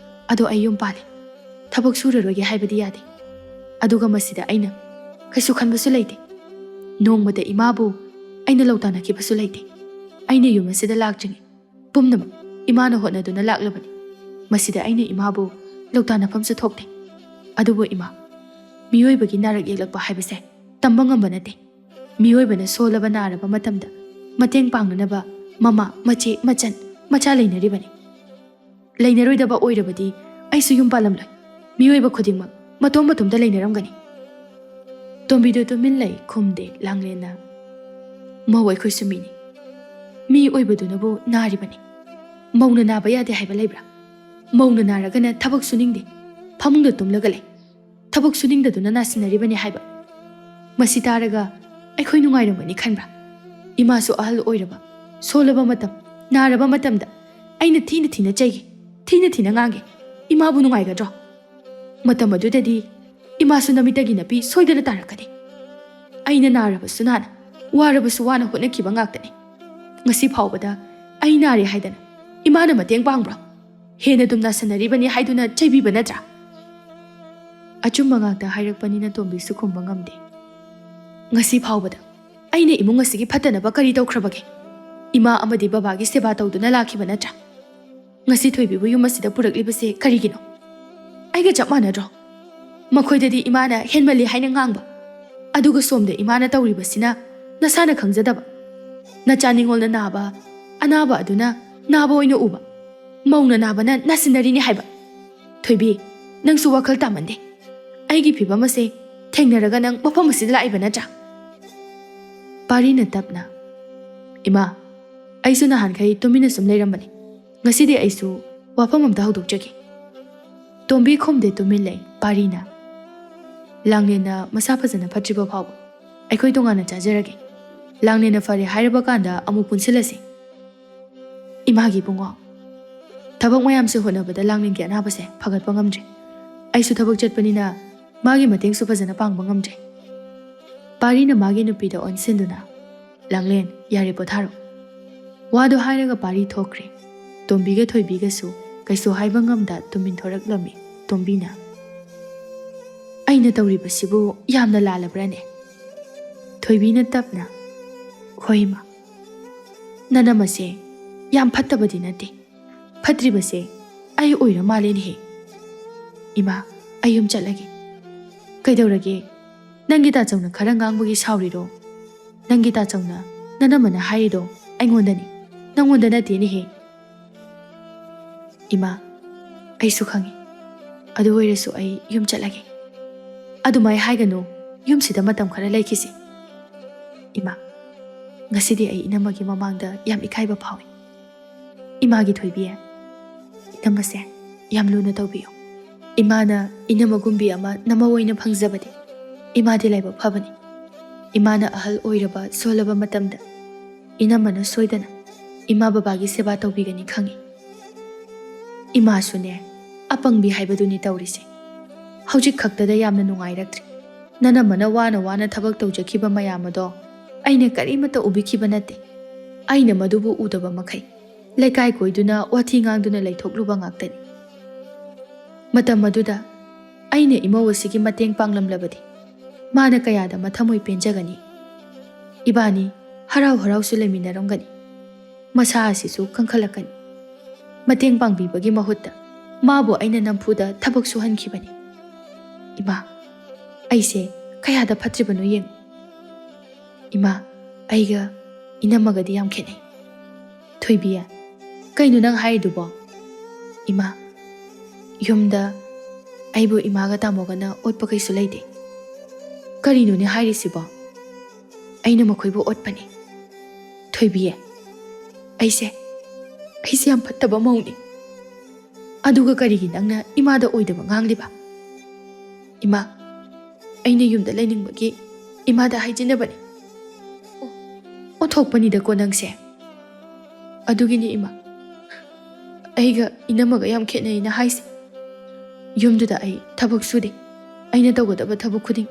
ꯑꯗꯣ ꯑꯩ ꯌꯨꯝ ꯄꯥꯜꯂꯦ꯫ ꯊꯕꯛ ꯁꯨꯔꯔꯣꯏꯒꯦ ꯍꯥꯏꯕꯗꯤ ꯌꯥꯗꯦ꯫ ꯑꯗꯨꯒ ꯃꯁꯤꯗ ꯑꯩꯅ ꯀꯩꯁꯨ ꯈꯟꯕꯁꯨ ꯂꯩꯇꯦ꯫ ꯅꯣꯡꯃꯇ ꯏꯃꯥꯕꯨ ꯑꯩꯅ ꯂꯧꯇꯥꯟꯅꯈꯤꯕꯁꯨ ꯂꯩꯇꯦ꯫ ꯑꯩꯅ ꯌꯨꯝ ꯑꯁꯤꯗ ꯂꯥꯛꯇ꯭ꯔꯤꯉꯩ ꯄꯨꯝꯅꯃꯛ ꯏꯃꯥꯅ ꯍꯣꯠꯅꯗꯨꯅ ꯂꯥꯛꯂꯕꯅꯤ꯫ ꯃꯁꯤꯗ ꯑꯩꯅ ꯏꯃꯥꯕꯨ ꯂꯧꯇꯥꯟꯅꯐꯝꯁꯨ ꯊꯣꯛꯇꯦ꯫ ꯑꯗꯨꯕꯨ ꯏꯃꯥ, ꯃꯤꯑꯣꯏꯕꯒꯤ ꯅꯥꯔꯛ ꯌꯦꯛꯂꯛꯄ ꯍꯥꯏꯕꯁꯦ ꯇꯝꯕ ꯉꯝꯕ ꯅꯠꯇꯦ꯫ ꯃꯤꯑꯣꯏꯕꯅ ꯁꯣꯜꯂꯕ ꯅꯥꯔꯕ ꯃꯇꯝꯗ ꯃꯇꯦꯡ ꯄꯥꯡꯅꯅꯕ ꯃꯃꯥ, ꯃꯆꯦ, ꯃꯆꯟ, ꯃꯆꯥ ꯂꯩꯅꯔꯤꯕꯅꯤ꯫ ꯂꯩꯅꯔꯣꯏꯗꯕ ꯑꯣꯏꯔꯕꯗꯤ ꯑꯩꯁꯨ ꯌꯨꯝ ꯄꯥꯜꯂꯝꯂꯣꯏ꯫ ꯃꯤꯑꯣꯏꯕ ꯈꯨꯗꯤꯡꯃꯛ ꯃꯇꯣꯝ ꯃꯇꯣꯝꯗ ꯂꯩꯅꯔꯝꯒꯅꯤ꯫ ꯇꯣꯝꯕꯤꯗꯨ ꯇꯨꯃꯤꯟ ꯂꯩ, ꯈꯨꯝꯗꯦ꯫ ꯂꯥꯡꯂꯦꯟꯅ, "ꯃꯧ ꯑꯩꯈꯣꯏꯁꯨ ꯃꯤꯅꯤ꯫ ꯃꯤ ꯑꯣꯏꯕꯗꯨꯅꯕꯨ ꯅꯥꯔꯤꯕꯅꯤ꯫ ꯃꯧꯅ ꯅꯥꯕ ꯌꯥꯗꯦ ꯍꯥꯏꯕ ꯂꯩꯕ꯭ꯔꯥ? ꯃꯧꯅ ꯅꯥꯔꯒꯅ ꯊꯕꯛ ꯁꯨꯅꯤꯡꯗꯦ, ꯐꯃꯨꯡꯗ ꯇꯨꯝꯂꯒ ꯂꯩ꯫ ꯊꯕꯛ ꯁꯨꯅꯤꯡꯗꯗꯨꯅ ꯅꯥꯁꯤꯟꯅꯔꯤꯕꯅꯤ ꯍꯥꯏꯕ꯫ ꯃꯁꯤ ꯇꯥꯔꯒ ꯑꯩꯈꯣꯏ ꯅꯨꯡꯉꯥꯏꯔꯝꯒꯅꯤ ꯈꯟꯕ꯭ꯔꯥ? ꯏꯃꯥꯁꯨ ꯑꯍꯜ ꯑꯣꯏꯔꯕ, ꯁꯣꯜꯂꯕ ꯃꯇꯝ, ꯅꯥꯔꯕ ꯃꯇꯝꯗ ꯑꯩꯅ ꯊꯤꯅ ꯊꯤꯅ ꯆꯩꯒꯦ, ꯊꯤꯅ ꯊꯤꯅ ꯉꯥꯡꯒꯦ꯫ ꯏꯃꯥꯕꯨ ꯅꯨꯡꯉꯥꯏꯒꯗ꯭ꯔꯣ? ꯃꯇꯝ ꯑꯗꯨꯗꯗꯤ ꯏꯃꯥꯁꯨ ꯅꯃꯤꯠꯇꯒꯤ ꯅꯥꯄꯤ ꯁꯣꯏꯗꯅ ꯇꯥꯔꯛꯀꯅꯤ꯫ ꯑꯩꯅ ꯅꯥꯔꯕꯁꯨ ꯅꯥꯅ, ꯋꯥꯔꯕꯁꯨ ꯋꯥꯅ ꯍꯣꯠꯅꯈꯤꯕ ꯉꯥꯛꯇꯅꯤ꯫ ꯉꯁꯤ ꯐꯥꯎꯕꯗ ꯑꯩ ꯅꯥꯔꯦ ꯍꯥꯏꯗꯅ ꯏꯃꯥꯅ ꯃꯇꯦꯡ ꯄꯥꯡꯕ꯭ꯔꯣ? ꯍꯦꯟꯅ ꯑꯗꯨꯝ ꯅꯥꯁꯤꯟꯅꯔꯤꯕꯅꯤ ꯍꯥꯏꯗꯨꯅ ꯆꯩꯕꯤꯕ ꯅꯠꯇ꯭ꯔꯥ?" ꯑꯆꯨꯝꯕ ꯉꯥꯛꯇ ꯍꯥꯏꯔꯛꯄꯅꯤꯅ ꯇꯣꯝꯕꯤꯁꯨ ꯈꯨꯝꯕ ꯉꯝꯗꯦ꯫ "ꯉꯁꯤ ꯐꯥꯎꯕꯗ ꯑꯩꯅ ꯏꯃꯨꯡ ꯑꯁꯤꯒꯤ ꯐꯠꯇꯅꯕ ꯀꯔꯤ ꯇꯧꯈ꯭ꯔꯕꯒꯦ? ꯏꯃꯥ ꯑꯃꯗꯤ ꯕꯕꯥꯒꯤ ꯁꯦꯕꯥ ꯇꯧꯗꯨꯅ ꯂꯥꯛꯈꯤꯕ ꯅꯠꯇ꯭ꯔꯥ? ꯉꯁꯤ ꯊꯣꯏꯕꯤꯕꯨ ꯌꯨꯝ ꯑꯁꯤꯗ ꯄꯨꯔꯛꯂꯤꯕꯁꯦ ꯀꯔꯤꯒꯤꯅꯣ? ꯑꯩꯒ ꯆꯞ ꯃꯥꯟꯅꯗ꯭ꯔꯣ? ꯃꯈꯣꯏꯗꯗꯤ ꯏꯃꯥꯅ ꯍꯦꯟꯃꯜꯂꯤ ꯍꯥꯏꯅ ꯉꯥꯡꯕ, ꯑꯗꯨꯒ ꯁꯣꯝꯗ ꯏꯃꯥꯅ ꯇꯧꯔꯤꯕꯁꯤꯅ ꯅꯁꯥꯅ ꯈꯪꯖꯗꯕ꯫ ꯅꯆꯥ ꯅꯤꯉꯣꯜꯅ ꯅꯥꯕ, ꯑꯅꯥꯕ ꯑꯗꯨꯅ ꯅꯥꯕ ꯑꯣꯏꯅ ꯎꯕ, ꯃꯧꯅ ꯅꯥꯕꯅ ꯅꯥꯁꯤꯟꯅꯔꯤꯅꯤ ꯍꯥꯏꯕ꯫ ꯊꯣꯏꯕꯤ, ꯅꯪꯁꯨ ꯋꯥꯈꯜ ꯇꯥꯃꯟꯗꯦ꯫ ꯑꯩꯒꯤ ꯐꯤꯕꯝ ꯑꯁꯦ ꯊꯦꯡꯅꯔꯒ ꯅꯪ ꯃꯐꯝ ꯑꯁꯤꯗ ꯂꯥꯛꯏꯕ ꯅꯠꯇ꯭ꯔꯥ?" ꯄꯥꯔꯤꯅ ꯇꯞꯅ, "ꯏꯃꯥ, ꯑꯩꯁꯨ ꯅꯍꯥꯟꯈꯩ ꯇꯨꯃꯤꯟꯅ ꯁꯨꯝ ꯂꯩꯔꯝꯕꯅꯤ꯫ ꯉꯁꯤꯗꯤ ꯑꯩꯁꯨ ꯋꯥꯐꯝ ꯑꯝꯇ ꯍꯧꯗꯣꯛꯆꯒꯦ꯫" ꯇꯣꯝꯕꯤ ꯈꯨꯝꯗꯦ, ꯇꯨꯃꯤꯟ ꯂꯩ꯫ ꯄꯥꯔꯤꯅ, "ꯂꯥꯡꯂꯦꯟꯅ ꯃꯁꯥ ꯐꯖꯅ ꯐꯠꯇ꯭ꯔꯤꯕ ꯐꯥꯎꯕ ꯑꯩꯈꯣꯏ ꯇꯣꯉꯥꯟꯅ ꯆꯥꯖꯔꯒꯦ꯫ ꯂꯥꯡꯂꯦꯟꯅ ꯐꯔꯦ ꯍꯥꯏꯔꯕ ꯀꯥꯟꯗ ꯑꯃꯨꯛ ꯄꯨꯟꯁꯤꯜꯂꯁꯤ꯫" "ꯏꯃꯥꯒꯤ ꯏꯕꯨꯡꯉꯣ, ꯊꯕꯛ ꯃꯌꯥꯝꯁꯦ ꯍꯣꯠꯅꯕꯗ ꯂꯥꯡꯂꯦꯟꯒꯤ ꯑꯅꯥꯕꯁꯦ ꯐꯒꯠꯄ ꯉꯝꯗ꯭ꯔꯦ꯫ ꯑꯩꯁꯨ ꯊꯕꯛ ꯆꯠꯄꯅꯤꯅ ꯃꯥꯒꯤ ꯃꯇꯦꯡꯁꯨ ꯐꯖꯅ ꯄꯥꯡꯕ ꯉꯝꯗ꯭ꯔꯦ꯫" ꯄꯥꯔꯤꯅ ꯃꯥꯒꯤ ꯅꯨꯄꯤꯗ ꯑꯣꯟꯁꯤꯟꯗꯨꯅ, "ꯂꯥꯡꯂꯦꯟ, ꯌꯥꯔꯦ, ꯄꯣꯊꯥꯔꯣ꯫" ꯋꯥꯗꯣ ꯍꯥꯏꯔꯒ ꯄꯥꯔꯤ ꯊꯣꯛꯈ꯭ꯔꯦ꯫ ꯇꯣꯝꯕꯤꯒ ꯊꯣꯏꯕꯤꯒꯁꯨ ꯀꯩꯁꯨ ꯍꯥꯏꯕ ꯉꯝꯗ ꯇꯨꯝꯃꯤꯟ ꯊꯣꯔꯛꯂꯝꯃꯤ꯫ ꯇꯣꯝꯕꯤꯅ, "ꯑꯩꯅ ꯇꯧꯔꯤꯕꯁꯤꯕꯨ ꯌꯥꯝꯅ ꯂꯥꯜꯂꯕ꯭ꯔꯥꯅꯦ?" ꯊꯣꯏꯕꯤꯅ ꯇꯞꯅ, "ꯍꯣꯏ, ꯏꯃꯥ, ꯅꯅꯝꯃꯁꯦ ꯌꯥꯝ ꯐꯠꯇꯕꯗꯤ ꯅꯠꯇꯦ꯫ ꯐꯠꯇ꯭ꯔꯤꯕꯁꯦ ꯑꯩ ꯑꯣꯏꯔ ꯃꯥꯜꯂꯦꯅꯦꯍꯦ꯫ ꯏꯃꯥ, ꯑꯩ ꯌꯨꯝ ꯆꯠꯂꯒꯦ꯫" "ꯀꯩꯗꯧꯔꯒꯦ? ꯅꯪꯒꯤ ꯇꯥꯆꯧꯅ ꯈꯔ ꯉꯥꯡꯕꯒꯤ ꯁꯥꯎꯔꯤꯔꯣ? ꯅꯪꯒꯤ ꯇꯥꯆꯧꯅ ꯅꯅꯝꯃꯅ ꯍꯥꯏꯔꯤꯗꯣ ꯑꯩꯉꯣꯟꯗꯅꯤ, ꯅꯪꯉꯣꯟꯗ ꯅꯠꯇꯦꯅꯦꯍꯦ꯫ "ꯏꯃꯥ, ꯑꯩꯁꯨ ꯈꯪꯉꯤ꯫ ꯑꯗꯨ ꯑꯣꯏꯔꯁꯨ ꯑꯩ ꯌꯨꯝ ꯆꯠꯂꯒꯦ꯫" "ꯑꯗꯨꯃꯥꯏ ꯍꯥꯏꯒꯅꯨ꯫ ꯌꯨꯝꯁꯤꯗ ꯃꯇꯝ ꯈꯔ ꯂꯩꯈꯤꯁꯤ꯫" "ꯏꯃꯥ, ꯉꯁꯤꯗꯤ ꯑꯩ ꯏꯅꯝꯃꯒꯤ ꯃꯃꯥꯡꯗ ꯌꯥꯝ ꯏꯀꯥꯏꯕ ꯐꯥꯎꯏ꯫" "ꯏꯃꯥꯒꯤ ꯊꯣꯏꯕꯤ, ꯏꯅꯝꯃꯁꯦ ꯌꯥꯝ ꯂꯨꯅ ꯇꯧꯕꯤꯌꯨ꯫ ꯏꯃꯥꯅ ꯏꯅꯝꯃꯒꯨꯝꯕꯤ ꯑꯃ ꯅꯃꯧ ꯑꯣꯏꯅ ꯐꯪꯖꯕꯗꯤ ꯏꯃꯥꯗꯤ ꯂꯥꯏꯕꯛ ꯐꯕꯅꯤ꯫ ꯏꯃꯥꯅ ꯑꯍꯜ ꯑꯣꯏꯔꯕ ꯁꯣꯜꯂꯕ ꯃꯇꯝꯗ ꯏꯅꯝꯃꯅ ꯁꯣꯏꯗꯅ ꯏꯃꯥ ꯕꯕꯥꯒꯤ ꯁꯦꯕꯥ ꯇꯧꯕꯤꯒꯅꯤ ꯈꯪꯏ꯫" "ꯏꯃꯥꯁꯨꯅꯦ, ꯑꯄꯪꯕꯤ ꯍꯥꯏꯕꯗꯨꯅꯤ ꯇꯧꯔꯤꯁꯦ꯫ ꯍꯧꯖꯤꯛ ꯈꯛꯇꯗ ꯌꯥꯝꯅ ꯅꯨꯡꯉꯥꯏꯔꯛꯇ꯭ꯔꯤ꯫ ꯅꯅꯝꯃꯅ ꯋꯥꯅ ꯋꯥꯅ ꯊꯕꯛ ꯇꯧꯖꯈꯤꯕ ꯃꯌꯥꯝ ꯑꯗꯣ ꯑꯩꯅ ꯀꯔꯤꯃꯠꯇ ꯎꯕꯤꯈꯤꯕ ꯅꯠꯇꯦ꯫ ꯑꯩꯅ ꯃꯗꯨꯕꯨ ꯎꯗꯕ ꯃꯈꯩ ꯂꯩꯀꯥꯏ ꯀꯣꯏꯗꯨꯅ ꯋꯥꯊꯤ ꯉꯥꯡꯗꯨꯅ ꯂꯩꯊꯣꯛꯂꯨꯕ ꯉꯥꯛꯇꯅꯤ꯫ ꯃꯇꯝ ꯑꯗꯨꯗ ꯑꯩꯅ ꯏꯃꯧ ꯑꯁꯤꯒꯤ ꯃꯇꯦꯡ ꯄꯥꯡꯂꯝꯂꯕꯗꯤ ꯃꯥꯅ ꯀꯌꯥꯗ ꯃꯊꯃꯣꯏ ꯄꯦꯟꯖꯒꯅꯤ꯫ ꯏꯕꯥꯅꯤ ꯍꯔꯥꯎ ꯍꯔꯥꯎꯁꯨ ꯂꯩꯃꯤꯟꯅꯔꯝꯒꯅꯤ꯫ ꯃꯁꯥ ꯑꯁꯤꯁꯨ ꯀꯟꯈꯠꯂꯛꯀꯅꯤ꯫" ꯃꯇꯦꯡ ꯄꯥꯡꯕꯤꯕꯒꯤ ꯃꯍꯨꯠꯇ ꯃꯥꯕꯨ ꯑꯩꯅ ꯅꯝꯐꯨꯗ ꯊꯕꯛ ꯁꯨꯍꯟꯈꯤꯕꯅꯤ꯫ ꯏꯃꯥ, ꯑꯩꯁꯦ ꯀꯌꯥꯗ ꯐꯠꯇ꯭ꯔꯤꯕꯅꯣ ꯌꯦꯡꯉꯨ꯫ ꯏꯃꯥ, ꯑꯩꯒ ꯏꯅꯝꯃꯒꯗꯤ ꯌꯥꯝ ꯈꯦꯠꯅꯩ꯫ "ꯊꯣꯏꯕꯤ, ꯀꯩꯅꯣ ꯅꯪ ꯍꯥꯏꯔꯤꯗꯨꯕꯣ?" "ꯏꯃꯥ, ꯌꯨꯝꯗ ꯑꯩꯕꯨ ꯏꯃꯥꯒ ꯇꯥꯃꯣꯒꯅ ꯑꯣꯠꯄ ꯀꯩꯁꯨ ꯂꯩꯇꯦ꯫" "ꯀꯔꯤꯅꯣꯅꯦ ꯍꯥꯏꯔꯤꯁꯤꯕꯣ?" "ꯑꯩꯅ ꯃꯈꯣꯏꯕꯨ ꯑꯣꯠꯄꯅꯤ꯫ ꯊꯣꯏꯕꯤ, ꯑꯩꯁꯦ, ꯑꯩꯁꯦ ꯌꯥꯝ ꯐꯠꯇꯕ ꯃꯧꯅꯤ꯫ ꯑꯗꯨꯒ ꯀꯔꯤꯒꯤ ꯅꯪꯅ ꯏꯃꯥꯗ ꯑꯣꯏꯗꯕ ꯉꯥꯡꯂꯤꯕ?" "ꯏꯃꯥ, ꯑꯩꯅ ꯌꯨꯝꯗ ꯂꯩꯅꯤꯡꯕꯒꯤ ꯏꯃꯥꯗ ꯍꯥꯏꯖꯤꯟꯅꯕꯅꯤ꯫" "ꯑꯣ, ꯑꯣꯟꯊꯣꯛꯄꯅꯤꯗꯀꯣ ꯅꯪꯁꯦ꯫" "ꯑꯗꯨꯒꯤꯅꯤ ꯏꯃꯥ, ꯑꯩꯒ ꯏꯅꯝꯃꯒ ꯌꯥꯝ ꯈꯦꯠꯅꯩꯅ ꯍꯥꯏꯁꯦ꯫ ꯌꯨꯝꯗꯨꯗ ꯑꯩ ꯊꯕꯛ ꯁꯨꯗꯦ꯫ ꯑꯩꯅ ꯇꯧꯒꯗꯕ ꯊꯕꯛ ꯈꯨꯗꯤꯡ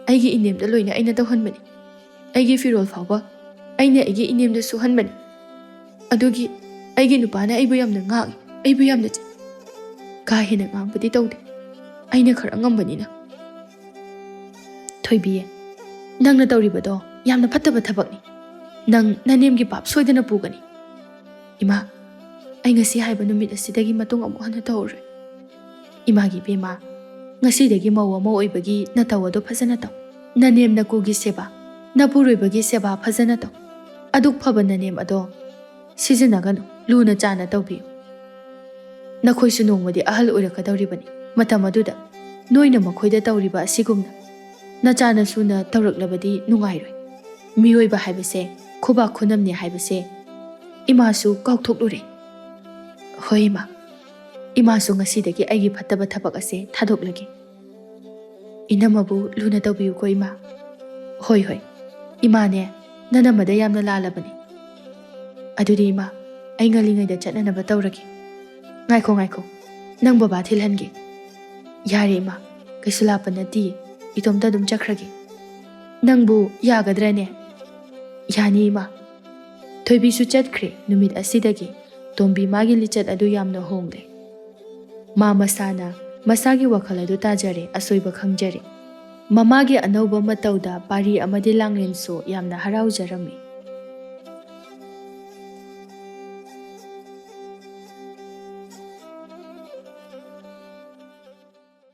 ꯑꯩꯒꯤ ꯏꯅꯦꯝꯗ ꯂꯣꯏꯅ ꯑꯩꯅ ꯇꯧꯍꯟꯕꯅꯤ꯫ ꯑꯩꯒꯤ ꯐꯤꯔꯣꯜ ꯐꯥꯎꯕ ꯑꯩꯅ ꯑꯩꯒꯤ ꯏꯅꯦꯝꯗ ꯁꯨꯍꯟꯕꯅꯤ꯫ ꯑꯗꯨꯒꯤ ꯑꯩꯒꯤ ꯅꯨꯄꯥꯅ ꯑꯩꯕꯨ ꯌꯥꯝꯅ ꯉꯥꯡꯏ, ꯑꯩꯕꯨ ꯌꯥꯝꯅ ꯆꯩ꯫ ꯀꯥ ꯍꯦꯟꯅ ꯉꯥꯡꯕꯗꯤ ꯇꯧꯗꯦ, ꯑꯩꯅ ꯈꯔ ꯉꯝꯕꯅꯤꯅ꯫" "ꯊꯣꯏꯕꯤ, ꯅꯪꯅ ꯇꯧꯔꯤꯕꯗꯣ ꯌꯥꯝꯅ ꯐꯠꯇꯕ ꯊꯕꯛꯅꯤ꯫ ꯅꯪ ꯅꯅꯦꯝꯒꯤ ꯄꯥꯞ ꯁꯣꯏꯗꯅ ꯄꯨꯒꯅꯤ꯫" "ꯏꯃꯥ, ꯑꯩ ꯉꯁꯤ ꯍꯥꯏꯕ ꯅꯨꯃꯤꯠ ꯑꯁꯤꯗꯒꯤ ꯃꯇꯨꯡ ꯑꯃꯨꯛ ꯍꯟꯅ ꯇꯧꯔꯔꯣꯏ꯫" "ꯏꯃꯥꯒꯤ ꯏꯕꯦꯝꯃ, ꯉꯁꯤꯗꯒꯤ ꯃꯧ ꯑꯃ ꯑꯣꯏꯕꯒꯤ ꯅꯇꯧ ꯑꯗꯣ ꯐꯖꯅ ꯇꯧ꯫ ꯅꯅꯦꯝ ꯅꯀꯨꯒꯤ ꯁꯦꯕꯥ, ꯅꯄꯨꯔꯣꯏꯕꯒꯤ ꯁꯦꯕꯥ ꯐꯖꯅ ꯇꯧ꯫ ꯑꯗꯨꯛ ꯐꯕ ꯅꯅꯦꯝ ꯑꯗꯣ ꯁꯤꯖꯤꯟꯅꯒꯅꯨ, ꯂꯨꯅ ꯆꯥꯟꯅ ꯇꯧꯕꯤꯌꯨ꯫" ꯅꯈꯣꯏꯁꯨ ꯅꯣꯡꯃꯗꯤ ꯑꯍꯜ ꯑꯣꯏꯔꯛꯀꯗꯧꯔꯤꯕꯅꯤ꯫ ꯃꯇꯝ ꯑꯗꯨꯗ ꯅꯣꯏꯅ ꯃꯈꯣꯏꯗ ꯇꯧꯔꯤꯕ ꯑꯁꯤꯒꯨꯝꯅ ꯅꯆꯥ ꯅꯁꯨꯅ ꯇꯧꯔꯛꯂꯕꯗꯤ ꯅꯨꯡꯉꯥꯏꯔꯣꯏ꯫ ꯃꯤꯑꯣꯏꯕ ꯍꯥꯏꯕꯁꯦ ꯈꯨꯕꯥꯛ ꯈꯨꯅꯝꯅꯦ ꯍꯥꯏꯕꯁꯦ ꯏꯃꯥꯁꯨ ꯀꯥꯎꯊꯣꯛꯂꯨꯔꯦ꯫ ꯍꯣꯏ ꯏꯃꯥ, ꯏꯃꯥꯁꯨ ꯉꯁꯤꯗꯒꯤ ꯑꯩꯒꯤ ꯐꯠꯇꯕ ꯊꯕꯛ ꯑꯁꯦ ꯊꯥꯗꯣꯛꯂꯒꯦ꯫ ꯏꯅꯝꯃꯕꯨ ꯂꯨꯅ ꯇꯧꯕꯤꯌꯨꯀꯣ ꯏꯃꯥ꯫ ꯍꯣꯏ ꯍꯣꯏ, ꯏꯃꯥꯅꯦ, ꯅꯅꯝꯃꯗ ꯌꯥꯝꯅ ꯂꯥꯜꯂꯕꯅꯤ꯫ ꯑꯗꯨꯗꯤ ꯏꯃꯥ, ꯑꯩ ꯉꯜꯂꯤꯉꯩꯗ ꯆꯠꯅꯅꯕ ꯇꯧꯔꯒꯦ꯫ ꯉꯥꯏꯈꯣ ꯉꯥꯏꯈꯣ, ꯅꯪ ꯕꯕꯥ ꯊꯤꯜꯍꯟꯒꯦ꯫ ꯌꯥꯔꯦ ꯏꯃꯥ, ꯀꯩꯁꯨ ꯂꯥꯞꯄ ꯅꯠꯇꯤꯌꯦ, ꯏꯇꯣꯝꯇ ꯑꯗꯨꯝ ꯆꯠꯈ꯭ꯔꯒꯦ꯫ ꯅꯪꯕꯨ ꯌꯥꯒꯗ꯭ꯔꯅꯦ? ꯌꯥꯅꯤ ꯏꯃꯥ꯫ ꯊꯣꯏꯕꯤꯁꯨ ꯆꯠꯈ꯭ꯔꯦ꯫ ꯅꯨꯃꯤꯠ ꯑꯁꯤꯗꯒꯤ ꯇꯣꯝꯕꯤ ꯃꯥꯒꯤ ꯂꯤꯆꯠ ꯑꯗꯨ ꯌꯥꯝꯅ ꯍꯣꯡꯂꯦ꯫ ꯃꯥ ꯃꯁꯥꯅ ꯃꯁꯥꯒꯤ ꯋꯥꯈꯜ ꯑꯗꯨ ꯇꯥꯖꯔꯦ, ꯑꯁꯣꯏꯕ ꯈꯪꯖꯔꯦ꯫ ꯃꯃꯥꯒꯤ ꯑꯅꯧꯕ ꯃꯇꯧꯗ ꯄꯥꯔꯤ ꯑꯃꯗꯤ ꯂꯥꯡꯂꯦꯟꯁꯨ ꯌꯥꯝꯅ ꯍꯔꯥꯎꯖꯔꯝꯃꯤ꯫